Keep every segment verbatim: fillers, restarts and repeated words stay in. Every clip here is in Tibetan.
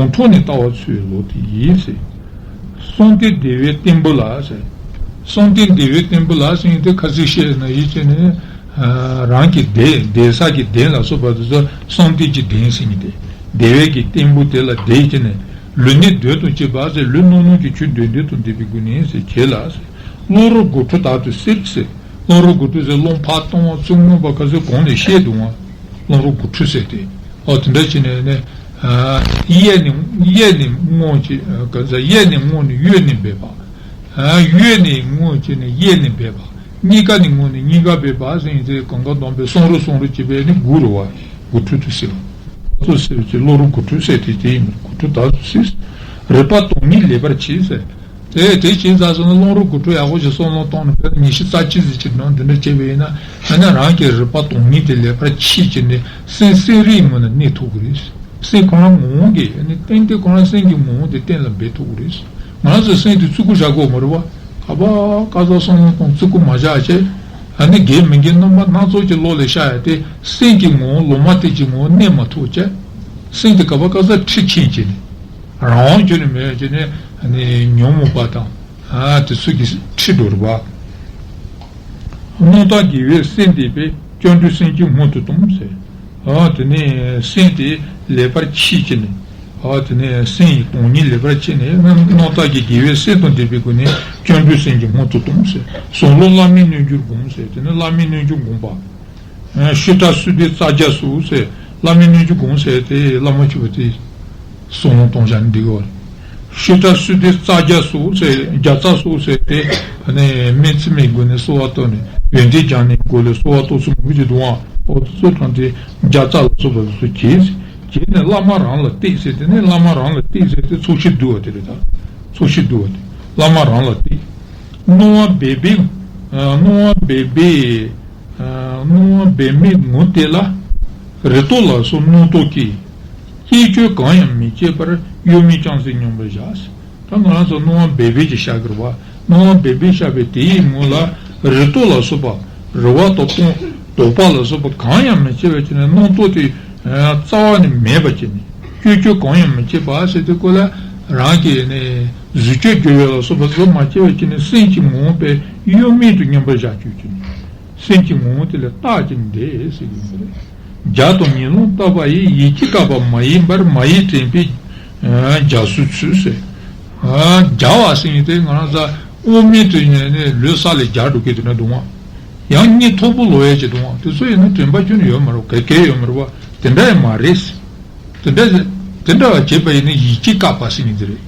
ངོ་འཕྲོད་ནས་ལྟ་བ་ཚུལ་ལོག་དེ་ཡིན་ཟེར། གསང་རྟེན་བདེ་བའི་སྟེང་བུ་ལ་ཟེར། གསང་རྟེན་བདེ་བའི་སྟེང་བུ་ལ་ཟེར་ཡིན་ཏེ། ཁ་ཚིག་བཤད་ན་ཡིད་ཀྱི་ནི། རང་གི་གདན། གདན་ས་གི་གདན་ལ་སོགས་པ་དེ་ཚོ་གསང་རྟེན་གྱི་གདན་ཟེར་ཡིན་ཏེ། བདེ་བའི་གི་སྟེང་བུ་དེ་ལ་བསྡད་ཀྱི་ནི། ལུས་གནད་གདོན་དང་བཅས་པ་ཟེར། ལུས་རྣམ་སྣང་གི་ཆོས་གདོན་འདྲེ་དང་ལྡན་པའི་སྒོ་ནས་ཟེར་བྱས་ལ་ཟེར། རླུང་རོ་དགུ་ཕྲུགས་དག་ཏུ་བསྲེགས་ཟེར། རླུང་རོ་དགུ་ཕྲུགས་ཟེར། རླུང་ཕར་གཏོང་བ་ཚུར་མངོན་པ་ཁ་ཚིག་གོང་ནས་བཤད་འདུག་བ། རླུང་རོ་དགུ་ཕྲུགས་ཟེར་ཏེ། ཨོ་དེ་འདྲ་བྱས་ནས་ནི། གཡས་ནས་གཡས་ནས་མངོན་བྱས། ག་ས་གཡས་ནས་མངོན་ནས་གཡོན་ནས་འབད་པ། གཡོན་ནས་མངོན་བྱས་ནས་གཡས་ནས་འབད་པ། གཉིས་ཀ་ནས་མངོན་ནས་གཉིས་ཀ་འབད་པ་ཟེར་ཡིན་ཚེ། གང་ག་སྡོམ་པའི་གསུམ་རོ་གསུམ་རོ་བྱས་པས་ནི་དགུ་རུ་བ། དགུ་ཕྲུགས་དུ་ཟེར་བ། ཚོ་ཟེར་བ་ཅིག་རླུང་རོ་དགུ་ཕྲུགས་ཟེར་ཏེ། དེ་ཡིན་པས་དགུ་ཕྲུགས་དག་ཏུ་བསྲེགས། རེག་པ་དོན་གཉིས་ལེགས་པར་ཕྱེ་ཟེར། དེ་དེ་བྱས་ཙང་སོང་ན་རླུང་རོ་དགུ་ཕྲུགས་ཡག་པོ་ཞིག་བསམ་བློ་བཏང་ནས། དཔེར་ན་ཉི་ཤུ་རྩ་གཅིག་ཙམ་ཅིག་ནང་འདི་འདྲ་བྱས་པ་ཡིན་ན། ཨ་ནི་རང་གི་རེག་པ་དོན་གཉིས་དེ་ལེགས་པར་ཕྱེ་བྱས་ནས་སེམས་སེམས་རིག་ངོས་ནས་གནས་ཐུབ་ཀྱི་རེད། སེམས་ཁོ་རང་ངོ་བོ་གི་ཨ་ནི་སྟེང་དེ་ཁོ་རང་སེམས་ཀྱི་ངོ་བོ་དེ་གཏན་ལ་འབེབས་ཐུབ་ཀྱི་རེད། ང་ཚོས་སེམས་དེ་ཙི་གུ་བཞག་དགོས་མ་རེད་བ། ག་པ་ག་ས་བསམ་བློ་གཏོང་ཙི་གུ་མ་བཞག་བྱས། ཨ་ནི་དགེ་མི་དགེ་རྣམ་པ་སྣ་ཚོགས་ཀྱི་བློ་ལ་ཤར་ཡ་དེ། སེམས་ཀྱི་ངོ་བོ་ལོག་མ་གཏད་ཀྱི་ངོ་བོ་གནས་མ་ཐུབ་བྱས། སེམས་དེ་ག་པ་ག་ས་ཁྲིད་ཕྱིན་བྱས་ནས། རང་དབང་ཁྱོན་ནས་མེད་བྱས་ནས་ཨ་ནི་ཉོན་མོངས་པ་དང་། ཨ་དེ་ཚོ་གིས་ཁྲིད་འགྲོ་རེད་བ། རྣམ་དག་དགེ་བའི་སེམས་བསྟེན་པས། སྐྱབས་འགྲོའི་སེམས་ཅན་སྔོན་དུ་བཏང་ཟེར། ཨ་དེ་ནས་སེམས་དེ་ལེགས་པར་ཕྱེ་བྱས་ནས། ཨ་དེ་ནས་སེམས་ཡི་དོན་གཉིས་ལེགས་པར་ཕྱེ་ནས། རྣམ་རྣམ་དག་གི་དགེ་བའི་སེམས་དང་ལྡན་པའི་སྒོ་ནས་སྐྱབས་འགྲོའི་སེམས་ཅན་སྔོན་དུ་བཏང་ཟེར། ཟབ་ལམ་བླ་མའི་རྣལ་འབྱོར་བསྒོམ་ཟེར། དེ་ནས་བླ་མའི་རྣལ་འབྱོར་བསྒོམ་པ། ཤི་ཁྲག་བསིལ་ལྡན་རྩ་བརྒྱད་སོགས་ཟེར། བླ་མའི་རྣལ་འབྱོར་བསྒོམ་ཟེར་དེ་བླ་མ་མཆོད་པ་དེ་གསུང་གཏོང་བྱ་འདི་གོ། ཤི་ཁྲག་བསིལ་ལྡན་རྩ་བརྒྱད་སོགས་ཟེར། བརྒྱ་རྩ་སོགས་ཟེར་དེ། ཨ་ནི་སྨན་བཙུན་མའི་སྒོ་ནས་གསོལ་བ་བཏབ་ནས། ཡོན་ཏན་སྦྱང་ནས་སྒོ་ལས་གསོལ་བ་བཏབ་ཚུལ་མང་པོ་ཅིག་འདུག་ཨང་། འོ་དེ་ཚོ་དྲངས་ཏེ་བརྒྱ་རྩ་ལ་སོགས་པ་དེ་ཚོ་གྱིས། གྱིས་ནས་བླ་མ་རང་ལ་གཏད་ཟེར། དེ་ནས་བླ་མ་རང་ལ་གཏད་ཟེར་དེ་ཚོགས་ཞིང་བསྡུ་བ་དེ་རེད་ད། ཚོགས་ཞིང་བསྡུ་བ་དེ་བླ་མ་རང་ལ་གཏད། སྣང་བ་འབད་པས། སྣང་བ་འབད་པས། སྣང་བ་འབད་མེད་ངོ་དེ་ལ། རེག་དོགས་ལ་སོགས་རྣམ་རྟོག་སྐྱེས། སྐྱེ་བཅོས་གང་ཡང་མི་སྐྱེ་བར། གཡོ་མེད་རྐྱང་སེམས་མཉམ་པར་བཞག་ཟེར། ད་ང་རང་ཚོ་སྣང་བ་འབད་པས་ཀྱི་བཤད་ཀྱི་རེད་བ། སྣང་བ་འབད་པས་བཤད་པའི་དེའི་ངོ་ལ། རེག་དོགས་ལ་སོགས་པ། རེག་པ་དང་རྟོག་དོགས་པ་ལ་སོགས་པ་གང་ཡང་མི་སྐྱེ་བར་བྱས་ནས། རྣམ་རྟོག་དེ་རྩ་བ་ནས་མེད་པར་བྱས་ནས། སྐྱེ་བཅོས་གང་ཡང་མི་སྐྱེ་བ་ཟེར་དུས་སྐོར་ལ། རང་གི་ནི་གཟུགས་སྐྱོན་སྐྱོ་བ་ལ་སོགས་པ་ཚོ་མ་སྐྱེ་བར་བྱས་ནས། སེམས་ཀྱི་ངོ་བོ་དཔེ་གཡོ་མེད་དུ་མཉམ་པར་བཞག་བཅུག་བྱས་ནས། སེམས་ཀྱི་ངོ་བོ་དེ་ལ་བརྟག་ཅིང་བཟླས་ཟེར་གྱི་ཡོད་རེད། རྒྱ་དང་ཉེ་ལོང་བརྟག་པ་ཡིས། ཡིད་ཀྱི་བཀག་པ་མ་ཡིན་པར། མ་ཡིས་དྲན་པས་རྒྱ་སོར་ཚུད་ཟེར། རྒྱ་བ་ཟེར་ཡིན་ཏེ་ང་རང་ཚོ་དབུ་མེད་དུ་ཉལ་ནས་ལུས་ས་ལས་རྒྱ་འགྲོ་གི་དེ་འདྲ་འདུག་ཨང་། ཡང་གཉིད་མཐུག་པོ་ལོག་ཡས་ཀྱི་འདུག་ཨང་། དེ་ཚོ་ཡིན་ན་དྲན་པ་ཁྱོན་ནས་ཡོད་མ་རེད། ག་གེ་ཡོད་མ་རེད་བ། དེ་འདྲ་ཡང་མ་རེད། དེ་འདྲ་དེ་འདྲ་བ་བྱེད་པ་ཡིན་ན་ཡིད་ཀྱི་བཀག་པ་ཟེར་ཡིན་དེ་རེད།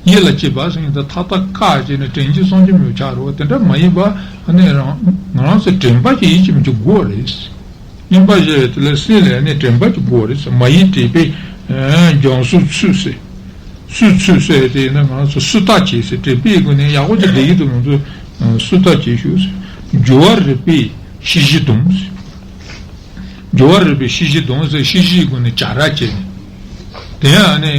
ཡིད་ལ་བྱེད་པ་ཟེར་ཡིན་ད་ཐག་ཐག་བཀག་བྱས་ནས་དྲན་གྱི་སོང་གྱི་མི་ཆགས་རོགས། དེ་འདྲ་མ་ཡིན་པ་ཨ་ནི་རང་ང་རང་ཚོ་དྲན་པ་གྱིས་ཡིད་ཀྱི་མི་ཆུ་དགོས་རེད། གཉིས་པ་བཞི་ཡོད་དེ་ལ་སེམས་ལ་ནི་དྲན་པ་གྱིས་དགོས་རེད། མ་ཡིས་དྲན་པས་རྒྱ་སོར་ཚུད་ཟེར། སོར་ཚུད་ཟེར་དེ་ཡིན་ན་ང་རང་ཚོ་སོར་བརྟག་བྱེད་ཟེར། དྲན་པའི་སྒོ་ནས་ཡག་པོ་ཅིག་བསྡད་ཀྱི་འདུག་མི་འདུག་སོར་བརྟག་བྱེད་ཤོག་ཟེར། སྦྱོར་བ་རིག་པས་ཤེས་བཞིན་སྡོམ་ཟེར། སྦྱོར་བ་རིག་པས་ཤེས་བཞིན་སྡོམ་ཟེར། ཤེས་བཞིན་སྒོ་ནས་བྱ་ར་བྱས་ནས། དེ་ཡང་ནི་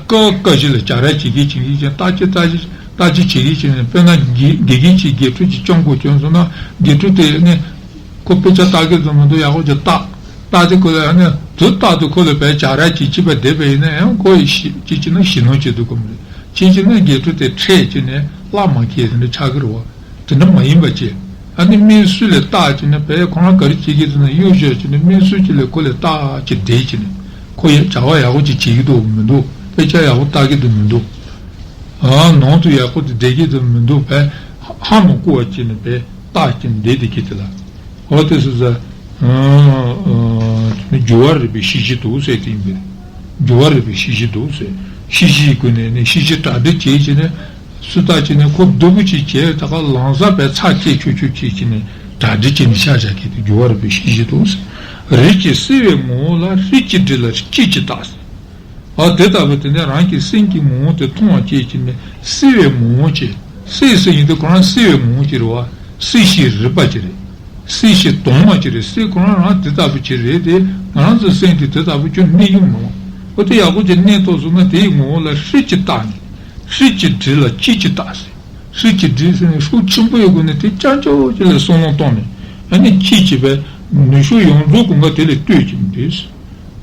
སྐབས་སྐབས་ཤིག་ལ་བྱ་ར་བྱེད་ཀྱི་བྱེད་ཀྱི་བྱེད་བརྟག་ཅིག་བརྟག་ཅིག་བརྟག་ཅིག་བྱེད་ཀྱི་བྱེད་ནས། དཔེར་ན་དགེ་དགེ་རྒན་གྱིས་དགེ་ཕྲུག་ཅིག་སྐྱོང་དགོས་བྱུང་སོང་ན། དགེ་ཕྲུག་དེ་ནི་ཁོ་དཔེ་ཆ་ལྟ་གི་འདུག་མི་འདུག་ཡག་པོ་ཅིག་བརྟག་བརྟག་དེ་ཁོ་ལ་ནི་དུས་རྟག་ཏུ་ཁོ་ལ་བས་བྱ་ར་བྱེད་ཅིག་པ་བསྡད་པ་ཡིན་ན་ཡང་ཁོ་ཡི་ཤི་ཅིག་ཅིག་ན་ཤི་ནོར་བྱེད་འདུག་གམ་རེད། ཅིག་ཅིག་ན་དགེ་ཕྲུག་དེ་ཁྲེལ་ཅིག་ནས་གླགས་མ་ཁེལ་དེ་འདྲ་ཆགས་ཀྱི་རེད་བ། དེ་འདྲ་མ་ཡིན་པ་བྱས། ཨ་ནི་དམིགས་བསལ་ལས་བརྟག་ཅིག་ནས་བས་ཁོ་རང་ག་རེ་བྱེད་ཀྱི་འདུག་ན་གཡོ་ཞོར་ཅིག་ནས་དམིགས་བསལ་ཅིག་ལས་ཁོ་ལས་བརྟག་ཅིག་བསྡད་ཅིག་ནས། ཁོ་ཡ་བྱ་བ་ཡག་པོ་ཅིག་བྱེད་ཀྱི་འདུག་མི་འདུག་དཔེ་ཆ་ཡག་པོ་ལྟ་གི་འདུག་མི་འདུག་ཨ་ནང་དུ་ཡག་པོ་དེ་བསྡད་ཀྱི་འདུག་མི་འདུག་བས་ཧ་མ་གོ་བ་ཅིག་ནས་བས་བརྟག་ཅིག་བསྡད་བསྡད་ཀྱི་དེ་ལ། འོ་དེ་སུ་ཟ། སྦྱོར་བ་རིག་པའི་ཤེས་བཞིན་སྡོམ་ཟེར་དེ་ཡིན་པས། སྦྱོར་བ་རིག་པའི་ཤེས་བཞིན་སྡོམ་ཟེར། ཤེས་བཞིན་སྒོ་ནས་ནི་ཤེས་བཞིན་གྲ་སྒྲིག་བྱེད་ཅིག་ནས། སུ་ལྟ་ཅིག་ནས་ཁོ་སྡུག་པོ་ཅིག་བྱས་ད་ག་ལང་ས་བས་ཚ་སྐྱེད་ཆོག་ཆོག་བྱེད་ཅིག་ནས་གྲ་སྒྲིག་བྱེད་ནས་ཤ་བཞག་གི་དེ་སྦྱོར་བ་རིག་པའི་ཤེས་བཞིན་སྡོམ་ཟེར། རིགས་ཀྱི་བསིལ་བའི་ངོ་བོ་ལ། ཧྲིལ་གྱིས་བསྒྲིལ་ལ་དཀྱིལ་གྱིས་བཏགས་ཟེར། ཨ་དེ་ལྟ་བུ་དེ་ནས་རང་གི་སེམས་ཀྱི་ངོ་བོ་དེ་མཐོང་བ་བྱེད་ཀྱི་ནི་བསིལ་བའི་ངོ་བོ་བྱེད། བསིལ་ཟེར་ཡིན་དུས་ཁོ་རང་བསིལ་བའི་ངོ་བོ་ཅིག་རེད་བ། བསིལ་ཞིང་རིད་པ་ཅིག་རེད། བསིལ་ཞིང་དྭངས་མ་ཅིག་རེད། བསིལ་ཁོ་རང་རང་དེ་ལྟ་བུ་ཅིག་རེད་དེ། ང་རང་ཚོའི་སེམས་དེ་དེ་ལྟ་བུ་ཅིག་གནས་ཡོང་མི་འོང་། ཨོ་དེ་ཡག་པོ་ཅིག་གནས་ཐུབ་སོང་ན་དེའི་ངོ་བོ་ལ་ཧྲིལ་གྱིས་བཏགས་ནས། ཧྲིལ་གྱིས་བསྒྲིལ་ལ་དཀྱིལ་གྱིས་བཏགས་ཟེར། ཧྲིལ་གྱིས་བསྒྲིལ་ཟེར་ནས་ཤུགས་ཆེན་པོ་ཡོད་དགོས་ནས་དེ་རྐྱང་རྐྱང་ཅིག་ལ་བསམ་བློ་བཏང་ནས། ཨ་ནི་དཀྱིལ་གྱིས་བས་ནུ་ཞོ་ཡོངས་རྫོགས་ཀུན་དགའ་དེ་ལས་བཏོད་ཀྱིན་འདུག་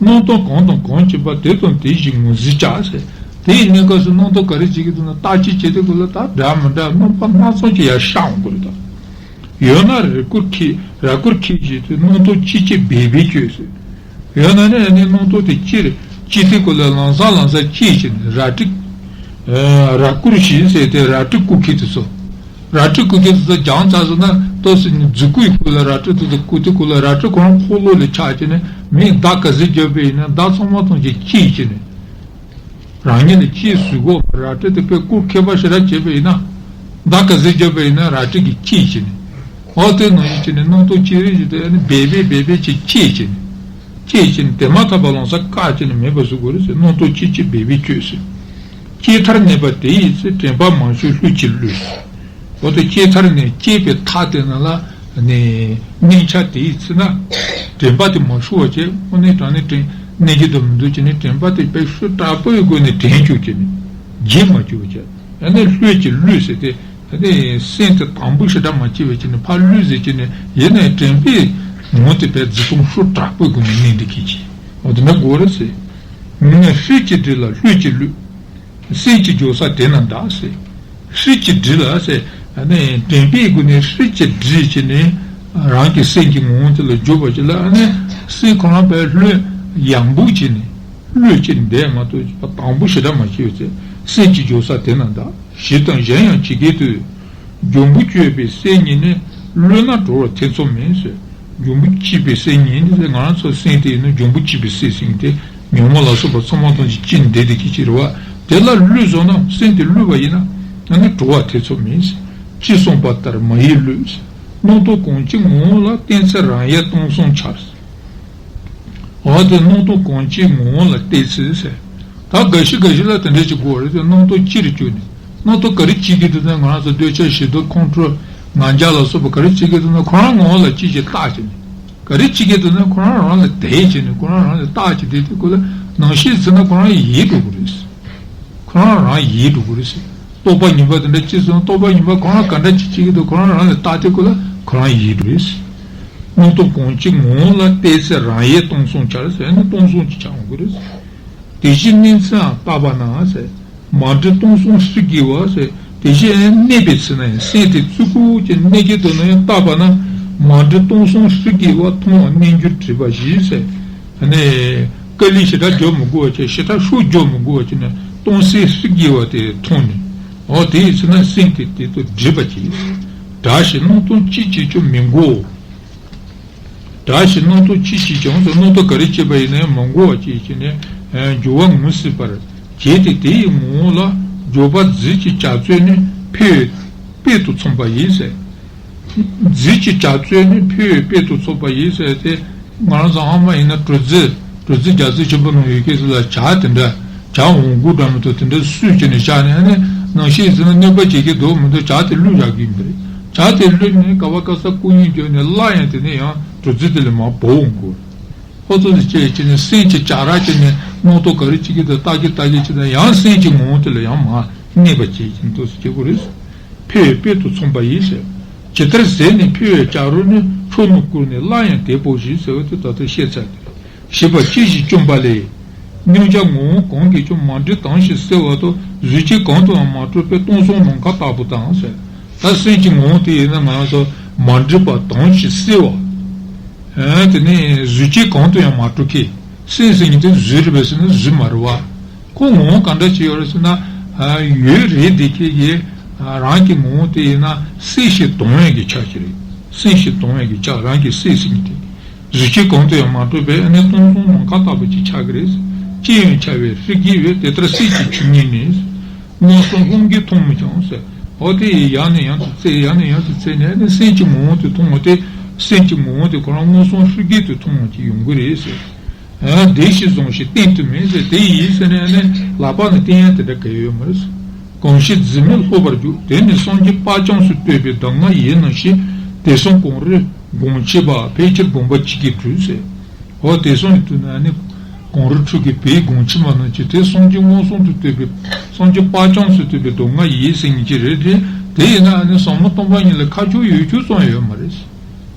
སྣང་སྟོང་གང་དང་གང་བྱེད་པ་དེ་དང་དེ་བཞིན་ངོས་འཛིན་བྱ་ཟེར། དེ་ཡི་གནས་སྐབས་སུ་སྣང་སྟོང་ག་རེ་བྱེད་ཀྱི་འདུག་ན་བརྟག་དཔྱད་བྱེད་དུས་སྐབས་ལ་ད་འདྲ་མི་འདྲ་རྣམ་པ་སྣ་ཚོགས་ཀྱི་ཡར་ཤར་འོང་གི་རེད་ད། ཡོད་ན་རེ་སྐུར་ཁྱེར་ར་སྐུར་ཁྱེར་བྱེད་དུས་སྣང་སྟོང་ཅི་སྐྱེ་འབད་པས་བསྐྱོད་ཟེར། ཡོད་ན་ནི་ཨ་ནི་སྣང་སྟོང་དེ་སྐྱེ་རེ་སྐྱེ་དུས་སྐབས་ལ་ལམ་སང་ལམ་སང་སྐྱེ་བྱས་ནས་རལ་གྲི། ར་སྐུར་ཞེས་ཟེར་ཏེ་རལ་གྲི་རྐུ་མཁན་དེ་ཚོ། རལ་གྲི་རྐུ་མཁན་དེ་ཚོ་རྒྱང་ཚ་སོང་ན་ཏོག་ཙམ་ནི་མཛུབ་གུ་ཡི་སྐུ་ལ་རལ་གྲི་དེ་ཚོ་རྐུ་དུས་སྐབས་ལ་རལ་གྲི་ཁོ་རང་འཁོར་ལོ་ལ་ཆགས་བྱས་ནས་མི་མདའ་ག་ཚོད་རྒྱབ་པ་ཡིན་ན་མདའ་ཚང་མ་ཐམས་ཅད་སྐྱེས་བྱས་ནས། རང་ཉིད་ལ་སྐྱེས་བཟོ་དགོས་པ་རལ་གྲི་དེ་དཔེ་རྐུ་མཁས་པ་ཞེ་དྲག་བྱས་པ་ཡིན་ན། མདའ་ག་ཚོད་རྒྱབ་པ་ཡིན་ན་རལ་གྲི་གིས་སྐྱེས་བྱས་ནས། འོ་དེ་ནང་བཞིན་བྱས་ནས་སྣང་སྟོང་ཅི་རིགས་ཞིག་དེ་ནི་འབད་པས་འབད་པས་ཅིག་སྐྱེས་བྱས་ནས། སྐྱེས་བྱས་ནས་དེ་མ་ཐག་པ་ལམ་སང་བཀག་བྱས་ནས་མེད་པ་བཟོ་དགོས་རེད་ཟེར། སྣང་སྟོང་ཅི་སྐྱེ་འབད་པས་བསྐྱོད་ཟེར། སྐྱེས་མཐར་གནས་པ་དེ་ཡི་ཚེ་དྲན་པ་མ་བྱུང་ལྷོད་ཀྱིས་བསླུས། འོ་དེ་སྐྱེས་མཐར་ནས་སྐྱེས་པའི་མཐའ་དེ་ནང་ལ་ནས་གནས་ཆ་དེ་ཡི་ཚེ་ན། དྲན་པ་དེ་མ་བྱུང་བ་བྱས་དངོས་གནས་དྲང་གནས་དྲན་གནས་ཀྱི་འདུག་མི་འདུག་བྱས་ནས་དྲན་པ་དེ་དཔེ་ཤུགས་དྲག་པོའི་སྒོ་ནས་དྲན་བཅུག་བྱས་ནས་བརྗེད་མ་བཅུག་བྱས་ཨ་ནི་ལྷོད་ཀྱིས་བསླུས་ཟེར་ཏེ། ཨ་ནི་སེམས་དེ་དང་པོ་ཞེ་དྲག་མ་སྐྱེས་པ་བྱས་ནས་ཕར་བསླུས་ཟེར་བྱས་ནས་ཡིན་ནའི་དྲན་པའི་ངོ་དེ་དཔེ་བརྫུས་གཏོང་ཤུགས་དྲག་པོའི་སྒོ་ནས་གནས་འདི་སྐད་ཅིག་འོ་དེ་འདྲ་དགོས་རེད་ཟེར། ངས་ཧྲིལ་གྱིས་བསྒྲིལ་ལ་ལྷོད་ཀྱིས་བསླུས། སེམས་ཀྱི་འཇོག་ས་དེ་ན་གདའ་ཟེར། ཧྲིལ་གྱིས་བསྒྲིལ་ལ་ཟེར། ཨ་ནི་དྲན་པའི་སྒོ་ནས་ཧྲིལ་གྱིས་བསྒྲིལ་བྱས་ནས་རང་གི་སེམས་ཀྱི་ངོ་བོ་དེ་ལ་འཇོག་པ་ཅིག་ལ་ཨ་ནི་སེམས་ཁོ་རང་དཔེ་ལྷོད་ཡངས་པོ་བྱས་ནས་ལྷོད་ཀྱིས་བསྡད་མ་གཏོགས་དང་པོ་ཞེ་དྲག་མ་སྐྱེས་པའི་ཚེ་སེམས་ཀྱི་འཇོག་ས་དེ་ན་གདའ། ཞེས་དང་གཞན་ཡང་ཇི་སྐད་དུ། འཇོན་པོ་སྤྱོད་པའི་སེམས་ཉིད་ནི་བསླུས་ན་གྲོལ་བར་ཐེ་ཚོམ་མེད་ཟེར། འཇོན་པོ་སྤྱོད་པའི་སེམས་ཉིད་ནི་ཟེར་ང་རང་ཚོ་སེམས་དེ་ཡིན་ན་འཇོན་པོ་སྤྱོད་པའི་སེམས་ཟེར་མཁན་དེ་ཉོན་མོངས་ལ་སོགས་པ་ཚང་མ་ཐམས་ཅད་སྤྱོད་བསྡད་དེ་སྐད་ཅིག་རེད་བ། དེ་ལ་བསླུས་སོང་ན་སེམས་དེ་བསླུས་པ་ཡིན་ན་ཨ་ནི་གྲོལ་བར་ཐེ་ཚོམ་མེད་ཟེར། ཅེས་གསུངས་པ་ལྟར་མ་ཡིས་བསླུས་ཟེར། སྣང་སྟོང་གང་སྐྱེ་ངོ་བོ་ལ་བརྟེན་ཚེ་རང་ཡལ་སྟོང་གསུམ་འཆར་ཟེར། འོ་དེ་སྣང་སྟོང་གང་སྐྱེ་ངོ་བོ་ལ་བརྟེན་ཚེ་ཟེར། ད་འགའ་ཞིག་འགའ་ཞིག་ལ་དེ་འདྲ་ཅིག་དགོས་རེད་དེ་སྣང་སྟོང་སྤྱིར་བརྗོད་ནས་སྣང་སྟོང་ག་རེ་སྐྱེ་གི་འདུག་ཟེར་ན་ང་རང་ཚོ་འདོད་ཆགས་ཞེ་སྡང་ཁོང་ཁྲོ་ང་རྒྱལ་ལ་སོགས་པ་ག་རེ་སྐྱེ་གི་འདུག་ན་ཁོ་རང་ངོ་བོ་ལ་ཅིག་ཅིག་བརྟག་བྱས་ནས་ག་རེ་སྐྱེ་གི་འདུག་ན་ཁོ་རང་རང་ལ་དེ་བྱས་ནས་ཁོ་རང་རང་ལ་བརྟག་བྱས་བསྡད་དུས་ཁོ་ལ་ནང་ཤེས་ཟེར་ན་ཁོ་རང་ཡལ་འགྲོ་གི་རེད། ཁོ་རང་རང་ཡལ་འགྲོ་གི་རེད། རྟོག་པ་ངན་པ་དེ་འདྲ་སྐྱེས་སོང་རྟོག་པ་ངན་པ་ཁོ་རང་ག་འདྲ་ཅིག་སྐྱེ་གི་འདུག་ཁོ་རང་རང་ལ་བརྟག་དུས་ཁོ་ལ་ཁོ་རང་ཡལ་འགྲོ་གི་རེད། སྣང་སྟོང་གང་སྐྱེ་ངོ་བོ་ལ་བརྟེན་ཚེ་རང་ཡལ་སྟོང་གསུམ་འཆར་ཟེར་ནས་སྟོང་གསུམ་གྱི་ཆ་འོང་གི་རེད། དེ་བཞིན་གནས་ཚེའང་བརྟགས་པ་ན་ཟེར། མ་འདྲིས་སྟོང་གསུམ་ཧྲིལ་གྱིས་བ་ཟེར། དེ་བཞིན་གནས་པའི་ཚེ་ན་ཡང་སེམས་དེ་བརྩི་བཀུར་གྱི་གནས་ཀྱི་དོན་ན་ཡང་བརྟགས་པ་ན། མ་འདྲིས་སྟོང་གསུམ་ཧྲིལ་གྱིས་བ་མཐོང་བ་རྣལ་འབྱོར་དྲེགས་པ་བཞི་ཟེར། ཨ་ནི། དཀའ་ལས་ཞེ་དྲག་རྒྱོབ་མི་དགོས་པ་བྱས་ཞེ་དྲག་ཤུགས་རྒྱོབ་མི་དགོས་པ་བྱས་ནས་སྟོང་གསལ་ཧྲིལ་གྱིས་བ་དེ་མཐོང་ནས། འོ་དེའི་ཚེ་ན་སེམས་དེ་དེ་ཚོ་འདྲེས་པ་བྱས། དྲག་ཞིང་སྣང་སྟོང་ཅི་བྱེད་ཀྱང་མི་མགོ། དྲག་ཞིང་སྣང་སྟོང་ཅི་བྱེད་ཀྱང་ཟེར་སྣང་སྟོང་ག་རེ་བྱེད་པ་ཡིན་ན་ཡང་མ་མགོ་བ་བྱས་བྱས་ནས་འགྱུར་བ་ངོས་ཟིན་པར་བྱས་ཏེ་དེ་ཡི་ངོ་བོ་ལ་འཇོག་པ་རྫས་ཀྱི་བྱ་རྩོལ་ནི་ཕལ་བའི་དཔེ་དང་མཚུངས་པ་ཡིན་ཟེར། རྫས་ཀྱི་བྱ་རྩོལ་ནི་ཕལ་བའི་དཔེ་དང་མཚུངས་པ་ཡིན་ཟེར་ཏེ། ང་རང་ཚོ་ཨ་མ་ཡིན་ན་བྲོ་རྫས་བྲོ་རྫས་རྒྱ་མཚོ་ཆེན་པོ་ནང་ཡོད་མཁན་ཚོ་ལ་བྱ་དེ་འདྲ་བྱ་འོང་དགུ་འདྲ་མི་འདུག་དེ་འདྲ་སུས་བྱས་ནས་བཞག་ནས་ཨ་ནི་ནང་ཤེས་ཟིན་ན་གནོད་པ་བྱེད་ཀྱི་འདུག་མི་འདུག་བྱ་དེ་བླུགས་བཞག་གི་ཡིན་པ་རེད། བྱ་དེ་བླུགས་ནས་ག་བ་ག་ས་སྐུ་ཡོན་བརྗོད་ནས་སླར་ཡང་དེ་ནས་ཡང་བྲོ་རྫས་དེ་ལས་མར་བབས་འོང་དགོས། ཁོ་ཚོ་དེ་བྱས་བྱས་ནས་སེམས་ཀྱི་བྱ་ར་བྱས་ནས་སྣང་སྟོང་ག་རེ་བྱེད་ཀྱི་འདུག་ལྟ་གི་ལྟ་གི་བྱས་ནས་ཡང་སེམས་ཀྱི་ངོ་བོ་དེ་ལ་ཡང་མར་གནས་པ་བྱེད་ཀྱི་འདུག་ཟེར་གྱི་དགོས་རེད། ཕལ་བའི་དཔེ་དང་མཚུངས་པ་ཡིན་ཟེར། ཇི་ལྟར་ཟས་ནི་ཕལ་བའི་བྱ་རོག་ནི། ཕྱོགས་རྣམས་བསྐོར་ནས་སླར་ཡང་དེ་སྤོ་ཞིག་ཟེར་བ་དེ་ད་ལྟ་བཤད་ཚར་ཏེ། ཞེས་པ་ཅི་ཞིག་བཅོམ་པ་ལས། མཉམ་གཞག་ངོ་བོ་གང་གིས་ཀྱང་མ་འདྲིས་དྭངས་ཤིང་གསལ་བ་དང་གཟུགས་ཅན་གང་དུ་ཡང་མ་གྲུབ་པའི་སྟོང་གསུམ་ནམ་མཁའ་ལྟ་བུ་དང་ཟེར། ད་སེམས་ཀྱི་ངོ་བོ་དེ་ཡིན་ན་ང་རང་ཚོ་མ་འདྲིས་པ་དྭངས་ཤིང་གསལ་བ། ཨ་དེ་ནས་གཟུགས་ཅན་གང་དུ་ཡང་མ་གྲུབ་མཁན་སེམས་ཟེར་མཁན་དེ་གཟུགས་རེད་པས་ཟེར་ན་གཟུགས་མ་རེད་བ། ཁོ་ངོ་བོ་ག་འདྲ་ཅིག་ཡོད་རེད་ཟེར་ན། ཡོད་རེད་དེ་ཁྱེད་ཀྱིས་རང་གི་ངོ་བོ་དེ་ཡིན་ན་གསལ་ཞིང་དྭངས་ཡག་གི་ཆ་ཞིག་རེད། གསལ་ཞིང་དྭངས་ཡག་གི་ཆ་རང་གི་སེམས་ཟེར་མཁན་དེ། གཟུགས་ཅན་གང་དུ་ཡང་མ་གྲུབ་པས་ཨ་ནི་སྟོང་གསུམ་ནམ་མཁའ་ལྟ་བུ་ཅིག་ཆགས་ཀྱི་རེད། ཅི་ཡང་འཆར་བའི་ཧྲིལ་གྱིས་འོད་དེ་ལྟར་གསལ་གྱི་ཆོས་ཉིད་ནི། མངོན་སུམ་ལྷུན་གྱིས་མཐོང་མོད་ཀྱང་ཟེར། འོ་དེ་ཡང་ནས་ཡང་དུ་བཙལ་ཡང་ནས་ཡང་དུ་བཙལ་ནས་ཨ་ནི་སེམས་ཀྱི་ངོ་བོ་དེ་མཐོང་བ་དེ། སེམས་ཀྱི་ངོ་བོ་དེ་ཁོ་རང་མངོན་སུམ་ཧྲིལ་གྱིས་དུ་མཐོང་བ་ཅིག་ཡོང་གི་རེད་ཟེར། བདེ་ཞིང་བཟང་ཞིང་བསྟེན་དུ་མེད་ཟེར་དེ་ཡིན་ཟེར་ནས་ནི་ལག་པ་ནས་བསྟེན་ཡ་དེ་འདྲ་གལ་ཡོད་མ་རེད། གང་ཞིག་རྫུན་མས་ལྷོད་པར་འགྱུར། དེ་ནི་སངས་རྒྱས་དཔལ་བྱང་སུ་བསྟོད་པའི་གདམས་ངག་ཡིན་ནོ་ཞེས་དེང་སང་གངས་རི་སྒོམ་ཆེན་པ་ཕལ་ཆེར་དགོངས་པ་ཇི་སྐད་འགྲུབ་ཟེར། འོ་དེང་སང་ཡིན་དུས་ན་ནི་གངས་རི་ཁྲོད་ཀྱི་བོད་སྒོམ་ཆེན་པ་རྣམས་ཀྱིས་དེ་སངས་རྒྱས་མངོན་སུམ་དུ་བསྟོད་པའི་སངས་རྒྱས་དཔལ་བྱང་སུ་བསྟོད་པའི་གདམས་ངག་ཡིན་ཟེར་མཁན་ཅིག་རེད་དེ། དེ་ཡིན་ན་ནི་ཟབ་མོ་སྟོང་པ་ཉིད་ལ་ཁ་ཕྱོགས་ཡོད་རྒྱུ་ཙམ་ཡོད་མ་རེད།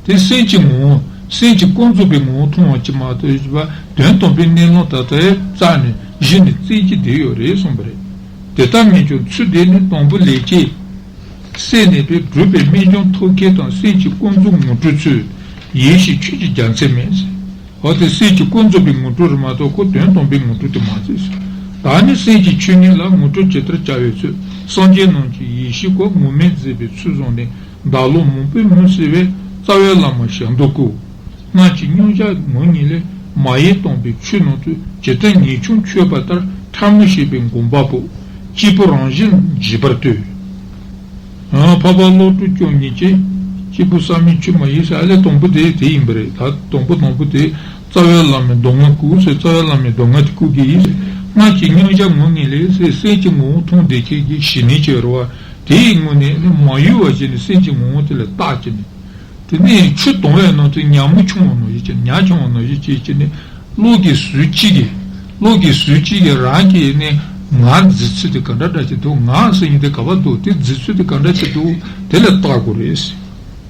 དེ་སེམས་ཀྱི་ངོ་བོ། སེམས་ཀྱི་ཀུན་རྫོབ་པའི་ངོ་བོ་མཐོང་བ་ཅིག་མ་གཏོགས་ཡོད་པ་དོན་དམ་པའི་གནས་ལུགས་ད་ལྟ་རྩ་ནས་གཞི་ནས་བཙལ་གྱི་བསྡད་ཡོད་རེད་གསུངས་པ་རེད། དེ་ལྟར་མིན་ཀྱང་ཚུལ་འདི་ནི་དང་པོ་ལས་སྐྱེས། སེམས་ནས་པའི་གྲུབ་པའི་རྨད་བྱུང་ཐབས་མཁས་དང་སེམས་ཀྱི་ཀུན་རྫོབ་ངོ་སྤྲོད་ཚུལ་ཡིད་བྱེད་ཆོས་ཀྱི་རྒྱལ་མཚན་མིན། འོ་དེ་སེམས་ཀྱི་ཀུན་རྫོབ་པའི་ངོ་སྤྲོད་རེད་མ་གཏོགས་ཁོ་དོན་དམ་པའི་ངོ་སྤྲོད་དེ་མ་མཛད། ད་ནི་སེམས་ཀྱི་ཆོས་ཉིད་ལ་ངོ་སྤྲོད་ཇི་ལྟར་བྱ་བའི་ཚུལ་སངས་རྒྱས་རྣམས་ཀྱིས་ཡེ་ཤེས་སྐུ་ངོ་མས་མཛད་པའི་ཚུལ་བཟུང་ནས་བདག་བློ་མང་པོས་མུན་བསལ་བའི་རྩ་བའི་བླ་མ་ཞབས་འདེགས་སྐུ། སྔར་གྱི་མཉམ་གཞག་ངོ་ཉིད་ལས་མ་ཡལ་དམ་པའི་ཆོས་རྣམས་སུ་ཇི་ལྟར་ངེས་འབྱུང་མཆོད་པ་ལྟར་ཕྲ་མོ་ཞེས་པའི་དགོངས་པ་པོ་སྐྱེས་བུ་རང་བཞིན་འཇིག་པར་ལྟོས། འཕགས་པ་བློ་གྲོས་སྐྱབས་ཉིད་ཀྱིས་སྐྱེས་བུ་བསམ་ཡས་མཆོད་མ་ཡིན་ཟེར་ཨ་ལས་དང་པོ་དེ་དེ་ཡིན་པ་རེད། ད་དང་པོ་དང་པོ་དེ་རྩ་བའི་བླ་མའི་གདམས་ངག་བསྐུར་ཟེར། རྩ་བའི་བླ་མའི་གདམས་ངག་དེ་བསྐུར་གྱི་ཡིན་ཟེར། སྔར་གྱི་མཉམ་གཞག་ངོ་ཉིད་ལས་ཟེར། སེམས་ཀྱི་ངོ་བོ་མཐོང་བདེ་ཁྱད་ཀྱི་ཞི་གནས་ཀྱི་རེད་བ། དེའི་ངོས་ནས་ནི་མ་གཡོས་པ་བྱས་ནས་སེམས་ཀྱི་ངོ་བོ་དེ་ལ་བརྟག་བྱས་ནས། དེ་ནས་ཆུ་དྭངས་པའི་ནང་དུ་ཉ་མོ་མཆོང་བ་ནང་བཞིན་བྱས། ཉ་མཆོང་བ་ནང་བཞིན་བྱས་བྱས་ནས་བློ་གི་ཟུར་གཅིག་གིས། བློ་གི་ཟུར་གཅིག་གིས་རང་གི་ནི་ང་རྫི་ཚུལ་དེ་ག་འདྲ་འདྲ་ཅིག་འདུག་ང་ཟེར་མཁན་དེ་ག་པར་འདུག་དེ་རྫི་ཚུལ་དེ་ག་འདྲ་ཅིག་འདུག་དེ་ལ་བརྟག་དགོས་རེད།